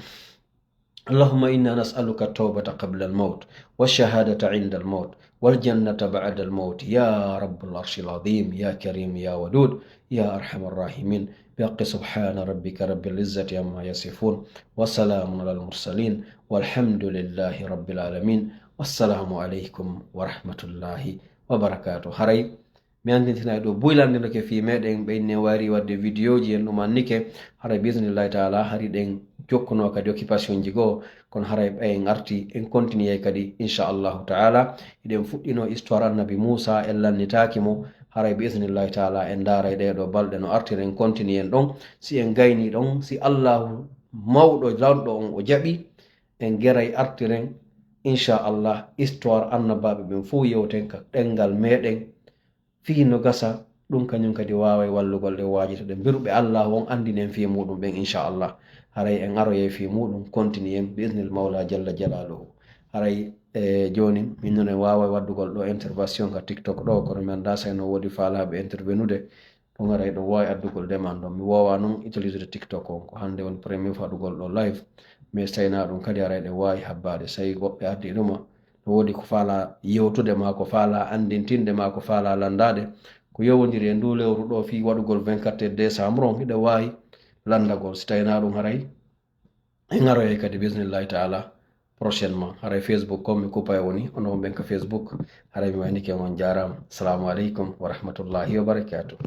اللهم إنا نسألك التوبة قبل الموت، والشهادة عند الموت، والجنة بعد الموت، يا رب العرش العظيم، يا كريم، يا ودود، يا أرحم الراحمين. بحق سبحان ربك رب العزة عما يصفون، وسلام على المرسلين، والحمد لله رب العالمين. والسلام عليكم ورحمة الله وبركاته. Haray mi anndintinay ɗo, buylanndinoke fii meɗen, ɓe inne wayri waɗde vidéoji, en ɗum annike, haray bi isnillahi taala, hari ɗen jokkuno kadi occupation ji goo, kono haray ɓay en arti, en continuey kadi, inchallahu taala. Hiɗen fuɗɗino histoire annabi Muusa, en lannitaaki mo, haray bi isnillahi taala, en ndaaray ɗee ɗoo balɗe no artiri, en continuey en ɗon. Si en gaynii ɗon, si Allaahu mawɗo lanɗo on o jaɓi, en geray artiren Inchallah, histoire annabaaɓe ɓen fow yewten ka ɗenngal meɗen. Fii no gasa, ɗun kañun kadi waaway wallugol ɗen waajita ɗen. Mbiruɓe Allaahu on anndinen fii muuɗum ɓen, inchallah. Haray en aroyay fii muuɗum, kontiniyen, bi iznil Mawla jalla jalaaluhu. Haray, e, jooni, min non en waaway waddugol ɗoo intervention ka TikTok ɗoo, kono mi anndaa si no woodi faalaaɓe intervenude. Ɗun haray ɗun waawi addugol demande on. Mi woowaa non utiliser TikTok on, ko hannde woni premier fois waɗugol ɗoo live. Mais si tawii ɗun kadi haray ɗen waawi habbaade. Si tawii woɓɓe ardii ɗuma, no woodi ko faalaa yewtude maa ko faalaa anndintinde maa ko faalaa lanndaade, ko yowondiri e nduu lewru ɗoo fii waɗugol vingt-quatre heures décembre on, hiɗen waawi lanndagol. Si tawii ɗun haray, en aroyay kadi, bismillahi taala, prochainement. Haray Facebook kon mi kuppay woni, onon wonɓe ka Facebook, haray mi waynike on, on jaaraama. Assalamu aleykum wa rahmatullahi wa barakatuh.